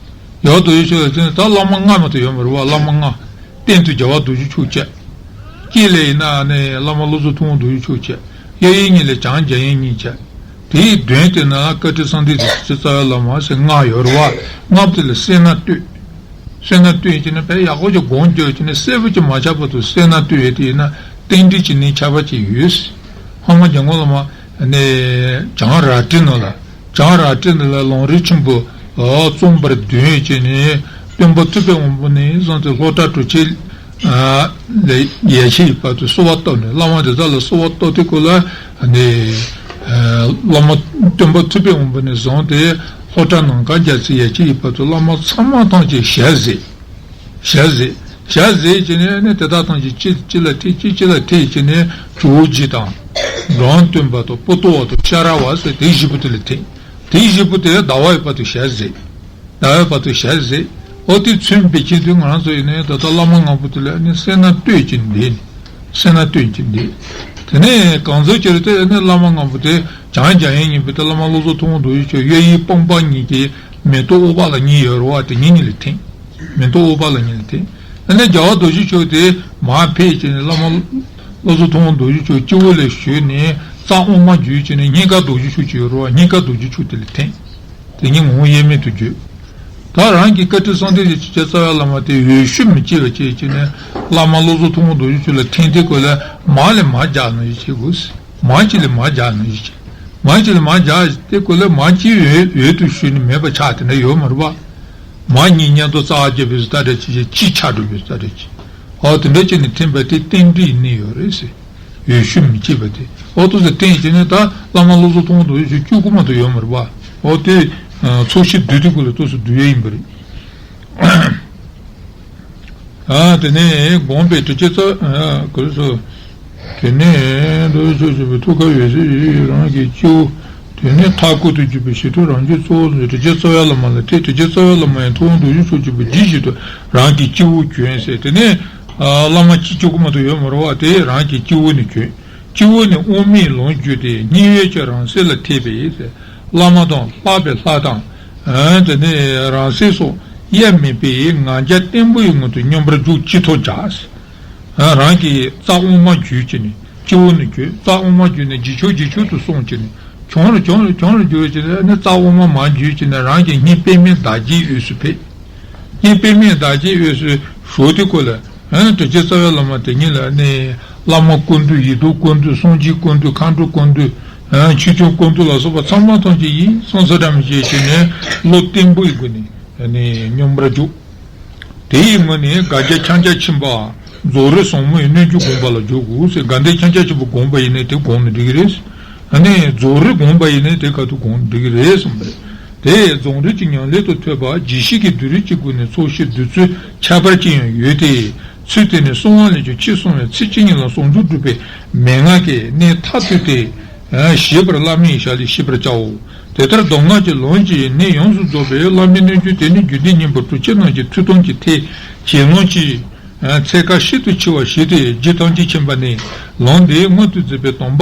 རྒྱལ་བ་རྡོ་རྗེ་མཆོག་ལ་ཐོན་ད་བླ་མ་ལྔ་མ་གཏོགས་ཡོད་མ་རེད་བ། བླ་མ་ལྔ་སྟེང་དུ་རྒྱལ་བ་རྡོ་རྗེ་མཆོག་བཅས། དཀྱིལ་ལ་ཡིན་ན་ནི་བླ་མ་བློ་བཟང་ཐུབ་དབང་རྡོ་རྗེ་མཆོག་བཅས། གཡས་གཡོན་གཉིས་ལ་བྱང་རྒྱ་ཡན་གཉིས་བཅས། དེའི་མདུན་དེ་ན་བཀའ་དྲིན་གསུམ་ལྡན་དེ་ཚེ་རྩ་བའི་བླ་མ་ཟེར་ལྔ་ཡོད་རེད་བ། ལྔ་པོ་དེ་ལ་སད་ན་སྟོད། སད་ན་སྟོད་ཀྱི་ནི་བས་ཡག་པོ་ཅིག་སྒོམ་རྒྱུ་ཀྱི་ནི་གསལ་པོ་ཅིག་མ་ཆགས་བར་དུ་སད་ན་སྟོད་ཡོད་དེ་ཡིན་ན་རྟེན་འབྲེལ་གྱི་ནི་ཆགས་པ་ཅིག་ཡོད། ཧ་མ་རྒྱལ་མགོན་བླ་མ་ནི་བྱང་རལ་གྲི་ནང་ལ། བྱང་རལ་གྲི་ནང་ལ་ལམ་རིམ་ཆེན་པོ་རྩོམ་པར་འདོན་བྱས་ནས་སྟོན་པ་ཐུབ་པའི་དབང་པོ་ནས་བཟུང་སྟེ་ལྷོ་བྲག་གྲུབ་ཆེན་ལ་ཡེ་ཤེས་ཡི་བར་དུ་གསོལ་བ་བཏབ་ནས་བླ་མ་དེ་དག་ལ་གསོལ་བ་བཏབ་དེ་ཀོ་ལ་ནི་བླ་མ་སྟོན་པ་ཐུབ་པའི་དབང་པོ་ནས་བཟུང་སྟེ་ལྷོ་བྲག་ནམ་མཁའ་རྒྱལ་མཚན་ཡེ་ཤེས་ཡི་བར་དུ་བླ་མ་ཚང་མ་ཐམས་ཅད་ཞལ་གཟིགས། ཞལ་གཟིགས། ཞལ་གཟིགས་བྱས་ནས་ནི་དེ་དག་ཐམས་ཅད་གཅིག་གཅིག་ལ་ཐེག་གཅིག་གཅིག་ལ་ཐེག་བྱས་ནས་ཇོ་བོ་རྗེ་དང་། འབྲོམ་སྟོན་པ་དང་པོ་ཏོ་བ་དང་ཤ་ར་བ་ཟེར་དེ་བཞི་པོ་དེ་ལ་ཐེག། དེ་བཞི་པོ་དེ་ཟླ་བ་ཡི་བར་དུ་ཞལ་གཟིགས། ཟླ་བའི་བར་དུ་ཞལ་གཟིགས། ཨོ་དེ་ཚུན་པའི་ཆེད་དུ་ང་རང་ཚོ་ཡིན་ནའི་ད་ལྟ་བླ་མ་ལྔ་པོ་དེ་ལ་ནི་སད་ན་སྟོད་ཀྱི་འདི། སད་ན་སྟོད་ཀྱི་འདི། དེ་ནས་གང་ཟག་ཅིག་རེད་དེ་ནི་བླ་མ་ལྔ་པོ་དེ་བྱང་རྒྱ་ཡན་གཉིས་པོ་དེ་བླ་མ་བློ་བཟང་ཐུབ་དབང་རྡོ་རྗེ་མཆོག་གཡས་གཡོན་སྤངས་པ་གཉིས་ཀྱི་ མེ་ཏོག་ཨུཏྤ་ལ་གཉིས་ཡོད་རེད་བ། དེ་གཉིས་གཉིས་ལ་འཐེན། མེ་ཏོག་ཨུཏྤ་ལ་གཉིས་ལ་འཐེན། ཨ་ནི་རྒྱལ་བ་རྡོ་རྗེ་འཆང་དེ་མར་ཕེབས་བྱས་ནས་བླ་མ་བློ་བཟང་ཐུབ་དབང་རྡོ་རྗེ་འཆང་སྤྱི་བོ་ལ་ཞོན་ནས་རྩ་དབུ་མ་བརྒྱུད་བྱས་ནས་སྙིང་ག་རྡོ་རྗེ་འཆང་གཅིག་ཡོད་རེད་བ། སྙིང་ག་རྡོ་རྗེ་འཆང་དེ་ལ་འཐེན། དེ་གཉིས་ངོ་བོ་དབྱེར་མེད་དུ་བརྗོད། ད་རང་གི་བཀའ་དྲིན་གསུམ་ལྡན་གྱི་ཆོས་རྒྱལ་རྩ་བའི་བླ་མ་དེ་འོད་ཞུ་མི་བྱེད་པ་བྱས་བྱས་ནས་བླ་མ་བློ་བཟང་ཐུབ་དབང་རྡོ་རྗེ་འཆང་ལ་འཐེན། དེ་སྐོར་ལ་མར་ལས་མར་རྒྱག་ནས་བྱེད་དགོས། མར་གཅིག་ལས་མར་རྒྱག་ནས་བྱེད། མར་གཅིག་ལས་མར་རྒྱག་དེ་སྐོར་ལ་མར་གཅིག་འོད་འོད་དུ་ཞུ་ནས་མེད་པ་ཆགས་དེ་འདྲ་ཡོད་མ་རེད་པ། མར་གཉིས་མཉམ་དུ་རྩ་བ་བརྒྱབ་པའི་སུ་ལྟ་འདྲ་ཅིག་བྱས། གཅིག་ཆགས་འགྲོ་བའི་སུ་ལྟ་འདྲ་ཅིག་ཨོ་དེ་འདྲ་བྱས་ནས་འཐེན་པ་དེ་རྟེན་འབྲེལ་ནི་ཡོད་རེད་ཟེར། འོད་ཞུ་མི་བྱེད་པ་དེ། ཨོ་ཏོ་ཟེར་འཐེན་བྱས་ནས་ད་བླ་མ་བློ་བཟང་ཐུབ་དབང་རྡོ་རྗེ་འཆང་གཅིག་པུ་མ་གཏོགས་ཡོད་མ་རེད་པ། ཨོ་དེ་ཚོགས་ཞིབ་བསྡུས་དེ་སྐོར་ལ་ཏོག་ཙམ་བསྡུས་ཡས་ཡིན་པ་རེད། ཨ་དེ་ནས་དགོངས་པས་དྲི་ཆབ་རྩ་ཨ་ག་རེ་ཟེར། དེ་ནས་རྡོ་རྗེ་འཆང་ཆེན་པོའི་ཐུགས་ཀར་འོད་ཟེར་ཡིས་རང་གི་སྤྱི་བོ། དེ་ནས་མཐའ་བསྐོར་དུ་གྱུར་པའི་ཞི་ཁྲོ་རང་བྱུང་གཙོ་བོ་ལ་དྲི་ཆབ་རྩ་བའི་བླ་མ་ལ་ཐིམ། དྲི་ཆབ་རྩ་བའི་བླ་མ་ཡང་ཐུབ་དབང་རྡོ་རྗེ་འཆང་ཆེན་པོ་ཇི་བཞིན་དུ་རང་གི་སྤྱི་བོར་བྱོན་ཟེར། དེ་ནས་ཨ་བླ་མ་གཅིག་གཅིག་པུ་མ་གཏོགས་ཡོད་མ་རེད་པ། དེ་རང་གི་སྤྱི་བོ་ནས་བྱོན། སྤྱི་བོ་ནས་དབུ་མའི་ལོངས་སྤྱོད་དེ། སྙིང་གའི་ཆུ་རང་གསལ་ལ་ཐིམ་པས་ཟེར། བླ་མ་དང་ལྷག་པའི་ལྷ་དང་། ཨ་དེ་ནས་རང་གསལ་སོགས་དབྱེར་མེད་པའི་ང་རྒྱལ་བརྟན་པོའི་ངང་དུ་སྙོམས་པར་འཇུག་ཅི་ཐུབ་བྱ། ཨ་རང་གི་རྩ་དབུ་མ་བརྒྱུད་བྱས་ནས་སྤྱི་བོ་ནས་བརྒྱུད། རྩ་དབུ་མ་བརྒྱུད་ནས་འཇིགས་ཆོག་འཇིགས་ཆོག་ཏུ་སོང་བྱས་ནས་གྱོང་རུ་གྱོང་རུ་གྱོང་རུ་བརྒྱུད་བྱས་ནས། ཨ་ནི་རྩ་དབུ་མ་མར་བརྒྱུད་བྱས་ནས་རང་གི་སྙིང་པདྨའི་བདག་བསྐྱེད་དབུས་སུ་ཕེབས། སྙིང་པདྨའི་བདག་བསྐྱེད་དབུས་སུ་ཞུགས་དེ་སྐོར་ལ། ཨ་ནི་དྲི་ཆབ་རྩ་བའི་བླ་མ་དེ་ཉིད་ལ་ནི་བླ་མ་ཀུན་འདུས། ཡི་དམ་ཀུན་འདུས། སངས་རྒྱས་ཀུན་འདུས། མཁའ་འགྲོ་ཀུན་འདུས། ཨ་ཆོས་སྐྱོང་ཀུན་འདུས་ལ་སོགས་པ་ཚང་མ་ཐམས་ཅད་ཡིད་སེམས་གསལ་བཀྲ་མི་ཤེས་བྱས་ནས་བློ་བརྟན་པོའི་སྒོ་ནས་ནི་སྙོམས་པར་འཇུག་དེའི་ངང་ནས་དགག་བྱ་ཕྱག་རྒྱ་ཆེན་པོ་རྫོགས་རིམ་ཟབ་མོའི་སྣོད་བཅུད་བསྒོམ་པ་ལ་འཇུག་དགོས་ཟེར། དགག་བྱ་ཕྱག་རྒྱ་ཆེན་པོ་བསྒོམ་པ་ཡིན་ན་དེ་བསྒོམས་ན་འགྲིག་གི་རེད། ཨ་ནི་རྫོགས་རིམ་བསྒོམ་པ་ཡིན་ན་དེ་ག་དུས་བསྒོམས་ན་འགྲིག་གི་རེད་གསུངས་པ་རེད། དེ་རྫོགས་རིམ་གྱི་ཉམས་ལེན་དུ་ཐོས་པ་རྒྱས་བཤད་ཀྱི་བསྡུས་རིམ་གྱི་སྒོ་ནས་ཚོགས་ཞིབ་བསྡུས་ཚུལ་ཁྱད་པར་ཅན་ཡང་ཡོད་དེ། ཚུལ་དེ་ནི་གསང་བ་ལས་ཀྱང་ཆེས་གསང་བའི་ཚིག་བཅད་གཉིས་ལ་ཟུང་འཇུག་སྒྲུབ་པའི་མན་ངག་གི་གནད་མཐའ་གཏུགས་ཏེ། ཞེས་པར་བླ་མའི་ཞལ་ལས་ཤེས་པར་བྱའོ། དེ་ལྟར་གདམས་ངག་གི་ལམ་གྱི་གནད་ཡོངས་སུ་རྫོགས་པའི་བླ་མའི་རྣལ་འབྱོར་དེ་ནི་རྒྱུད་སྡེ་སྙིང་པོ་གྲུབ་ཆེན་རྣམས་ཀྱི་ཐུགས་དམ་གྱི་ཐེག་ཆེན་ལམ་གྱི་ཚད་བཀག་ཤིན་ཏུ་ཆེ་བ་ཞིག་སྟེ། རྗེ་ཐམས་ཅད་མཁྱེན་པ་ནས་ལམ་འདི་མངོན་དུ་མཛད་པའི་དམ་པ་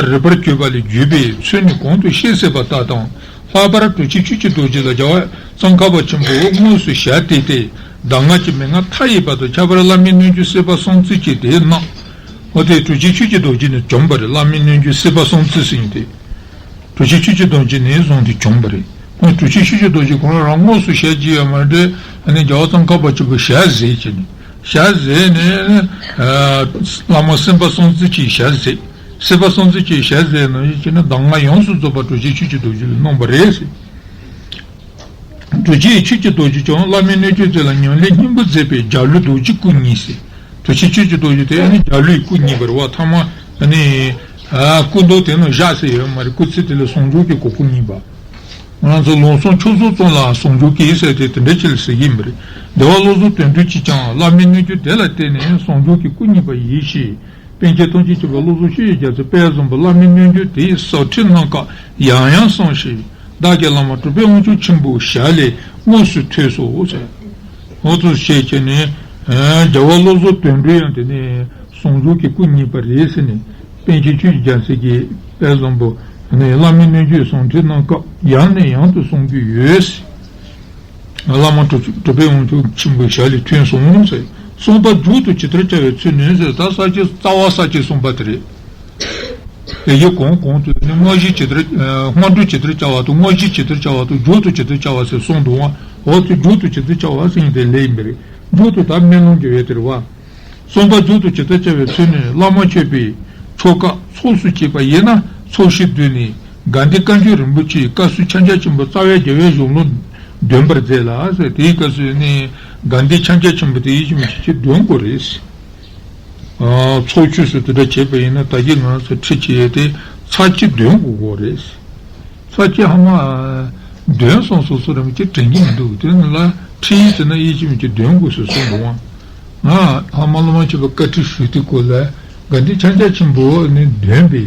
རིགས་པར་གྱུར་པ་ལས་བརྒྱུད་པའི་ཚུལ་ནི་གོང་དུ་བཤད་ཟིན་པ་ལྟར་དང་། ལྷག་པར་གྲུབ་ཆེན་ཆོས་ཀྱི་རྡོ་རྗེ་ལ་རྒྱལ་བ་ཙོང་ཁ་པ་ཆེན་པོས་དངོས་སུ་ཞལ་བསྟན་ཏེ། གདམས་ངག་གི་མན་ངག་མཐའ་ཡས་པ་དང་ཁྱད་པར་བླ་མའི་རྣལ་འབྱོར་བསྲེག་པ་གསུམ་བརྩེགས་ཀྱི་དེ་རྣམས། འོ་དེ་གྲུབ་ཆེན་ཆོས་ཀྱི་རྡོ་རྗེ་ནས་བྱུང་བ་རེད། བླ་མའི་རྣལ་འབྱོར་བསྲེག་པ་གསུམ་བརྩེགས་ཟེར་མཁན་དེ། གྲུབ་ཆེན་ཆོས་ཀྱི་རྡོ་རྗེ་ནས་བཟུང་སྟེ་བྱུང་བ་རེད། ཁོང་གྲུབ་ཆེན་ཆོས་ཀྱི་རྡོ་རྗེ་ཁོང་རང་དངོས་སུ་ཞལ་གྱིས་ཡོད་མ་རེད། ཨ་ནི་རྒྱལ་བ་ཙོང་ཁ་པ་ཆེན་པོས་ཞལ་གཟིགས་བྱས་ནས། ཞལ་གཟིགས་ནས། ཨ་བླ་མ་བསྲེག་པ་གསུམ་བརྩེགས་ཀྱི་ཞལ་གཟིགས། བསྲེག་པ་གསུམ་བརྩེགས་ཀྱི་ཞལ་གཟིགས་ནང་བཞིན་བྱས་ན་གདམས་ངག་ཡོངས་སུ་རྫོགས་པ་གྲུབ་ཆེན་ཆོས་ཀྱི་རྡོ་རྗེ་ལ་གནང་བ་རེད། གྲུབ་ཆེན་ཆོས་ཀྱི་རྡོ་རྗེ་ཀྱང་བླ་མའི་རྣལ་འབྱོར་དེ་ལ་ཉམས་ལེན་སྙིང་པོ་མཛད་པའི་འཇའ་ལུས་རྡོ་རྗེའི་སྐུ་བརྙེས་ཟེར། གྲུབ་ཆེན་ཆོས་ཀྱི་རྡོ་རྗེ་དེ་ནི་འཇའ་ལུས་སྐུ་བརྙེས་པ་རེད་བ། ཐ་མ་ནི་སྐུ་མདོག་དེ་ནང་བཞག་ཟེར་ཡོད་མ་རེད། སྐུ་ཚེ་དེ་ལ་ཟུང་འཇུག་གི་གོ་འཕང་བརྙེས་པ། ང་ཚོ་ལམ་སང་ཆོས་ཚོགས་ཙམ་ལ་ཟུང་འཇུག་གི་ཟེར་དེ་དེ་འདྲ་ཅིག་ལ་ཟེར་གྱི་ཡིན་པ་རེད། འདུལ་བ་བློ་བཟང་དོན་གྲུབ་ཀྱིས་ཀྱང་བླ་མའི་རྣལ་འབྱོར་དེ་ལ་བརྟེན་ནས་ཟུང་འཇུག་གི་སྐུ་བརྙེས་པ་ཡིན་ཞེས། པཎ་ཆེན་ཐམས་ཅད་མཁྱེན་པ་བློ་བཟང་ཤེས་རབ་རྒྱལ་མཚན་དཔལ་བཟང་པོས་བླ་མའི་རྣལ་འབྱོར་དེའི་ཟབ་ཁྲིད་རྣམས་ཀ་ཡང་ཡང་གསན་ཞིང་། བདག་གིས་བླ་མ་གྲུབ་པའི་དབང་ཕྱུག་ཆེན་པོའི་ཞལ་ལས་དངོས་སུ་ཐོས་སོ་ཟེར། འོ་ཚོ་བཤད་བྱས་ནས། རྒྱལ་བ་བློ་བཟང་དོན་གྲུབ་ཡང་དེ་ནས་ཟུང་འཇུག་གི་སྐུ་བརྙེས་པ་རེད་ཟེར་ནས། པཎ་ཆེན་ཆོས་ཀྱི་རྒྱལ་མཚན་གྱིས་དཔལ་བཟང་པོ་ནས་བླ་མའི་རྣལ་འབྱོར་ཟབ་ཁྲིད་རྣམས་ཀ་ཡང་ནས་ཡང་དུ་གསུང་གི་ཡོད། བླ་མ་གྲུབ་གྲུབ་པའི་དབང་ཕྱུག་ཆེན་པོའི་ཞལ་ལས་ཐོས་སོང་ཟེར། གསུངས་པ་མཇུག་ཏུ་ཇི་ལྟར་བྱ་བའི་ཚུལ་ནི་ཟེར། ད་ས་བཅད་རྩ་བ་ས་བཅད་གསུངས་པ་དེ་རེད། དེ་ཡི་གོང་གོང་དུ་ནི་དངོས་གཞི་ཇི་ལྟར། སྔོན་འགྲོ་ཇི་ལྟར་བྱ་བ་དང་། དངོས་གཞི་ཇི་ལྟར་བྱ་བ་དང་། མཇུག་ཏུ་ཇི་ལྟར་བྱ་བ་ཟེར་གསུངས་འདུག་བ། འོ་དེ་མཇུག་ཏུ་ཇི་ལྟར་བྱ་བ་ཟེར་ཡིན་དེ་ལས་ཡིན་པ་རེད། མཇུག་ཏུ་ད་སྨོན་ལམ་གྱི་འོས་དེ་རེད་བ། གསུངས་པ་མཇུག་ཏུ་ཇི་ལྟར་བྱ་བའི་ཚུལ་ནི། བླ་མ་མཆོད་པའི་ཆོ་ག་ཚོགས་སུ་བཅད་པ་ཡིན་ན་ཚོགས་ཞིང་བསྡུས་ནས་དགའ་ལྡན་བཀའ་འགྱུར་རིན་པོ་ཆེའི་བཀའ་སྲོལ་ཕྱག་རྒྱ་ཆེན་པོ་རྩ་བའི་རྒྱལ་བའི་གཞུང་ལུགས་འདོན་པར་མཛད་ལ་ཟེར། དེའི་སྐབས་སུ་ནི་དགའ་ལྡན་ཕྱག་རྒྱ་ཆེན་པོ་དེ་ཡིད་བཞིན་ནོར་བུ་ཆེན་པོས་འདོན་དགོས་རེད། ཚོགས་ཆོས་སུ་དེ་འདྲ་བྱས་པ་ཡིན་ན་ད་གིན་ང་ཚོ་ཁྲིད་བྱས་ཏེ་ཚར་གཅིག་འདོན་དགོས་ཀྱི་རེད། ས་སྐྱ་ཧ་མ་འདོན་སོང་སོ་སོ་རང་གིས་དྲན་གྱི་མི་འདུག་དེ་ནི་ལ་ཁྲིད་ཡིག་དེ་ན་ཡིད་ཆེས་མི་གཅིག་འདོན་དགོས་ཟེར་གསུངས་འདུག་ཨང་། ང་ཧ་མ་བླ་མ་མཆོད་པ་བཀའ་ཁྲིད་ཞུས་དུས་སྐོར་ལ་དགའ་ལྡན་ཕྱག་རྒྱ་ཆེན་པོ་ནི་འདོན་པའི་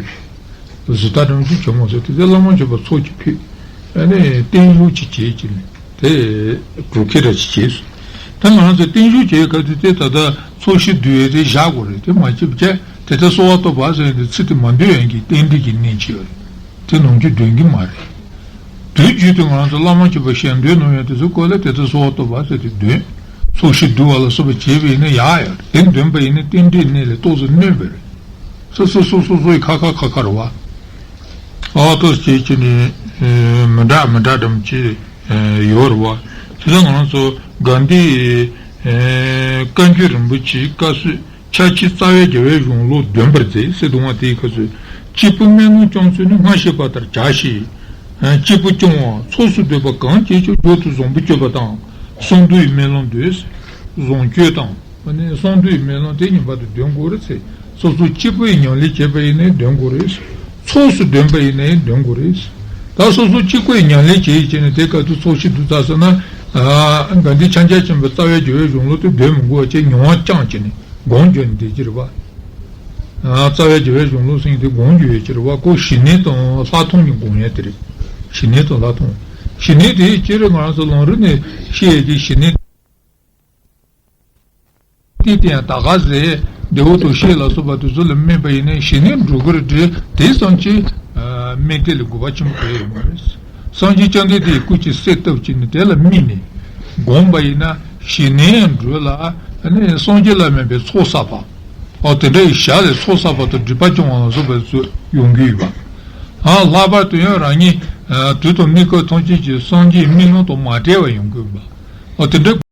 བཟོ་ལྟ་རང་བཞིན་བྱུང་མ་སོང་། དེ་ཚེ་བླ་མ་མཆོད་པ་ཚོགས་ཀྱི་ཕུད་ཨ་ནི་བརྟན་བཞུགས་ཀྱི་བྱེད་ཀྱི་ནི་དེ་གྲུབ་ཁྱེར་ར་ཅིག་བྱས་སོང་། ད་ང་ཚོ་བརྟན་བཞུགས་བྱེད་ག་དུས་དེ་ད་ལྟ་ཚོགས་ཞིང་བསྡུ་ཡས་དེ་བཞག་དགོས་རེད། དེ་མ་བྱེད་པ་བྱས་དེ་ལྟར་གསོལ་བ་བཏབ་པ་ཟེར་ཡས་དེ་ཚིག་དེ་མ་འདོན་ཡས་ཀྱི་རྟེན་འབྲེལ་གྱི་གནད་ཅིག་ཡོད་རེད། དེ་ནམ་རྒྱུན་འདོན་གྱི་མ་རེད། དུས་རྒྱུན་དུ་ང་རང་ཚོ་བླ་མ་མཆོད་པ་ཞལ་འདོན་གནང་ཡག་དེ་ཚོའི་སྐོར་ལ་དེ་ལྟར་གསོལ་བ་བཏབ་པ་ཟེར་ཏེ་འདོན། ཚོགས་ཞིག་བསྡུ་བ་ལ་སོགས་པ་བྱས་པ་ཡིན་ན་ཡག་ཡོད་རེད། དེ་འདོན་པ་ཡིན་ན་རྟེན་འབྲེལ་གནད་ལས་ཏོག་ཙམ་གནོད་པ་རེད། སོ་སོ་སོ་སོ་ཡི་ཁ་ཁ་ཁ་ཁ་རེད་བ། ཨ་ཏོག་ཙམ་བྱས་ཀྱི་ནི་མི་འདྲ་མི་འདྲ་འདྲ་མོ་ཅིག་ཡོད་རེད་བ། དེ་ལ་ང་རང་ཚོ་དགའ་ལྡན་བཀའ་འགྱུར་རིན་པོ་ཆེའི་བཀའ་སྲོལ། ཕྱག་ཕྱིད་རྩ་བའི་རྒྱལ་བའི་གཞུང་ལུགས་འདོན་པར་མཛད་ཟེར་འདུག་བ། དེའི་སྐབས་སུ། སྐྱེས་བུ་སྨོན་ལམ་སྐྱོང་ཚུལ་ནི། སྔར་བཤད་པ་ལྟར་བྱ་ཞེས། སྐྱེས་བུ་སྐྱོང་བ་ཚོགས་སུ་འདུས་པ་གང་བྱེད་ཀྱང་མགྱོགས་ཏུ་བཟང་པོ་སྤྱོད་པ་དང་། གསང་འདུས་ཡི་སྨོན་ལམ་འདོན། བཟང་སྤྱོད་དང་། ཨ་ནི་གསང་འདུས་ཡི་སྨོན་ལམ་དེ་ངེས་པར་དུ་འདོན་དགོས་རེད་ཟེར། སོ་སོ་སྐྱེས་བུ་ཡི་ཉམས་ལེན་བྱས་པ་ཡིན་ནའི་འདོན་དགོས་རེད། ཚོགས་སུ་འདུས་པ་ཡིན་ནའི་འདོན་དགོས་རེད། ད་སོ་སོ་གཅིག་པུ་ཡི་ཉམས་ལེན་བྱེད་ཡིན་བྱས་ནས་དེ་ག་དུས་ཚོགས་ཞིག་བསྡུ་ཚར་སོང་ན། ཨ་དགའ་ལྡན་ཕྱག་རྒྱ་ཆེན་པོའི་རྩ་བའི་རྒྱལ་བའི་གཞུང་ལུགས་དེ་འདོན་མི་དགོས་པ་བྱས། མྱོང་བ་རྐྱང་བྱས་ནས་སྒོམ་རྒྱུ་ནི་བསྡད་ཀྱི་རེད་པ། ཨ་རྩ་བའི་རྒྱལ་བའི་གཞུང་ལུགས་ཟེར་མཁན་དེ་སྒོམ་རྒྱུ་ཡོད་ཀྱི་རེད་པ། ཁོ་ཞི་གནས་དང་ལྷག་མཐོང་གཉིས་སྒོམ་ཡ་དེ་རེད། ཞི་གནས་དང་ལྷག་མཐོང་། ཞི་གནས་དེ་སྤྱིར་ང་རང་ཚོ་ལམ་རིམ་ནས་ཤེས་ཡ་གི་ཞི་གནས། དེ་དེ་ཡང་ད་ག་ཟེ། བདེ་བོ་དང་བཤེས་ལ་སོགས་པ་དེ་ཚོ་ལ་སྨན་པ་ཡིན་ན་ཞི་གནས་འགྲོ་གི་རེད་དེ། དེ་ཙམ་གྱིས་སྨན་དེ་ལ་དགོས་པ་ཆེན་པོ་གང་ཡང་ཡོད་མ་རེད། སངས་རྒྱས་བཅོམ་ལྡན་འདས་ཀྱི་སྐུ་ཅིག་གསལ་བཏབ་བྱས་ནས་དེ་ལ་དམིགས་ནས་སྒོམ་པ་ཡིན་ན་ཞི་གནས་འགྲོ་ལ། ཨ་ནི་སངས་རྒྱས་བླ་མེད་པའི་ཚོགས་བསགས་པ། ཨོ་དེ་འདྲ་ཡི་ཞལ་ལས་ཚོགས་བསགས་པ་དང་སྒྲིབ་པ་སྦྱོང་བ་ལ་སོགས་པ་ཚོ་ཡོང་གི་ཡོད་པ། ཨ་ལྷག་པར་དུ་ཡང་རང་ཉིད་དུས་དང་གནས་སྐབས་ཐམས་ཅད་ཀྱི་སངས་རྒྱས་སྨིན་ལམ་དང་མ་བྲལ་བ་ཡོང་གི་ཡོད་པ། ཨོ་དེ་འདྲ།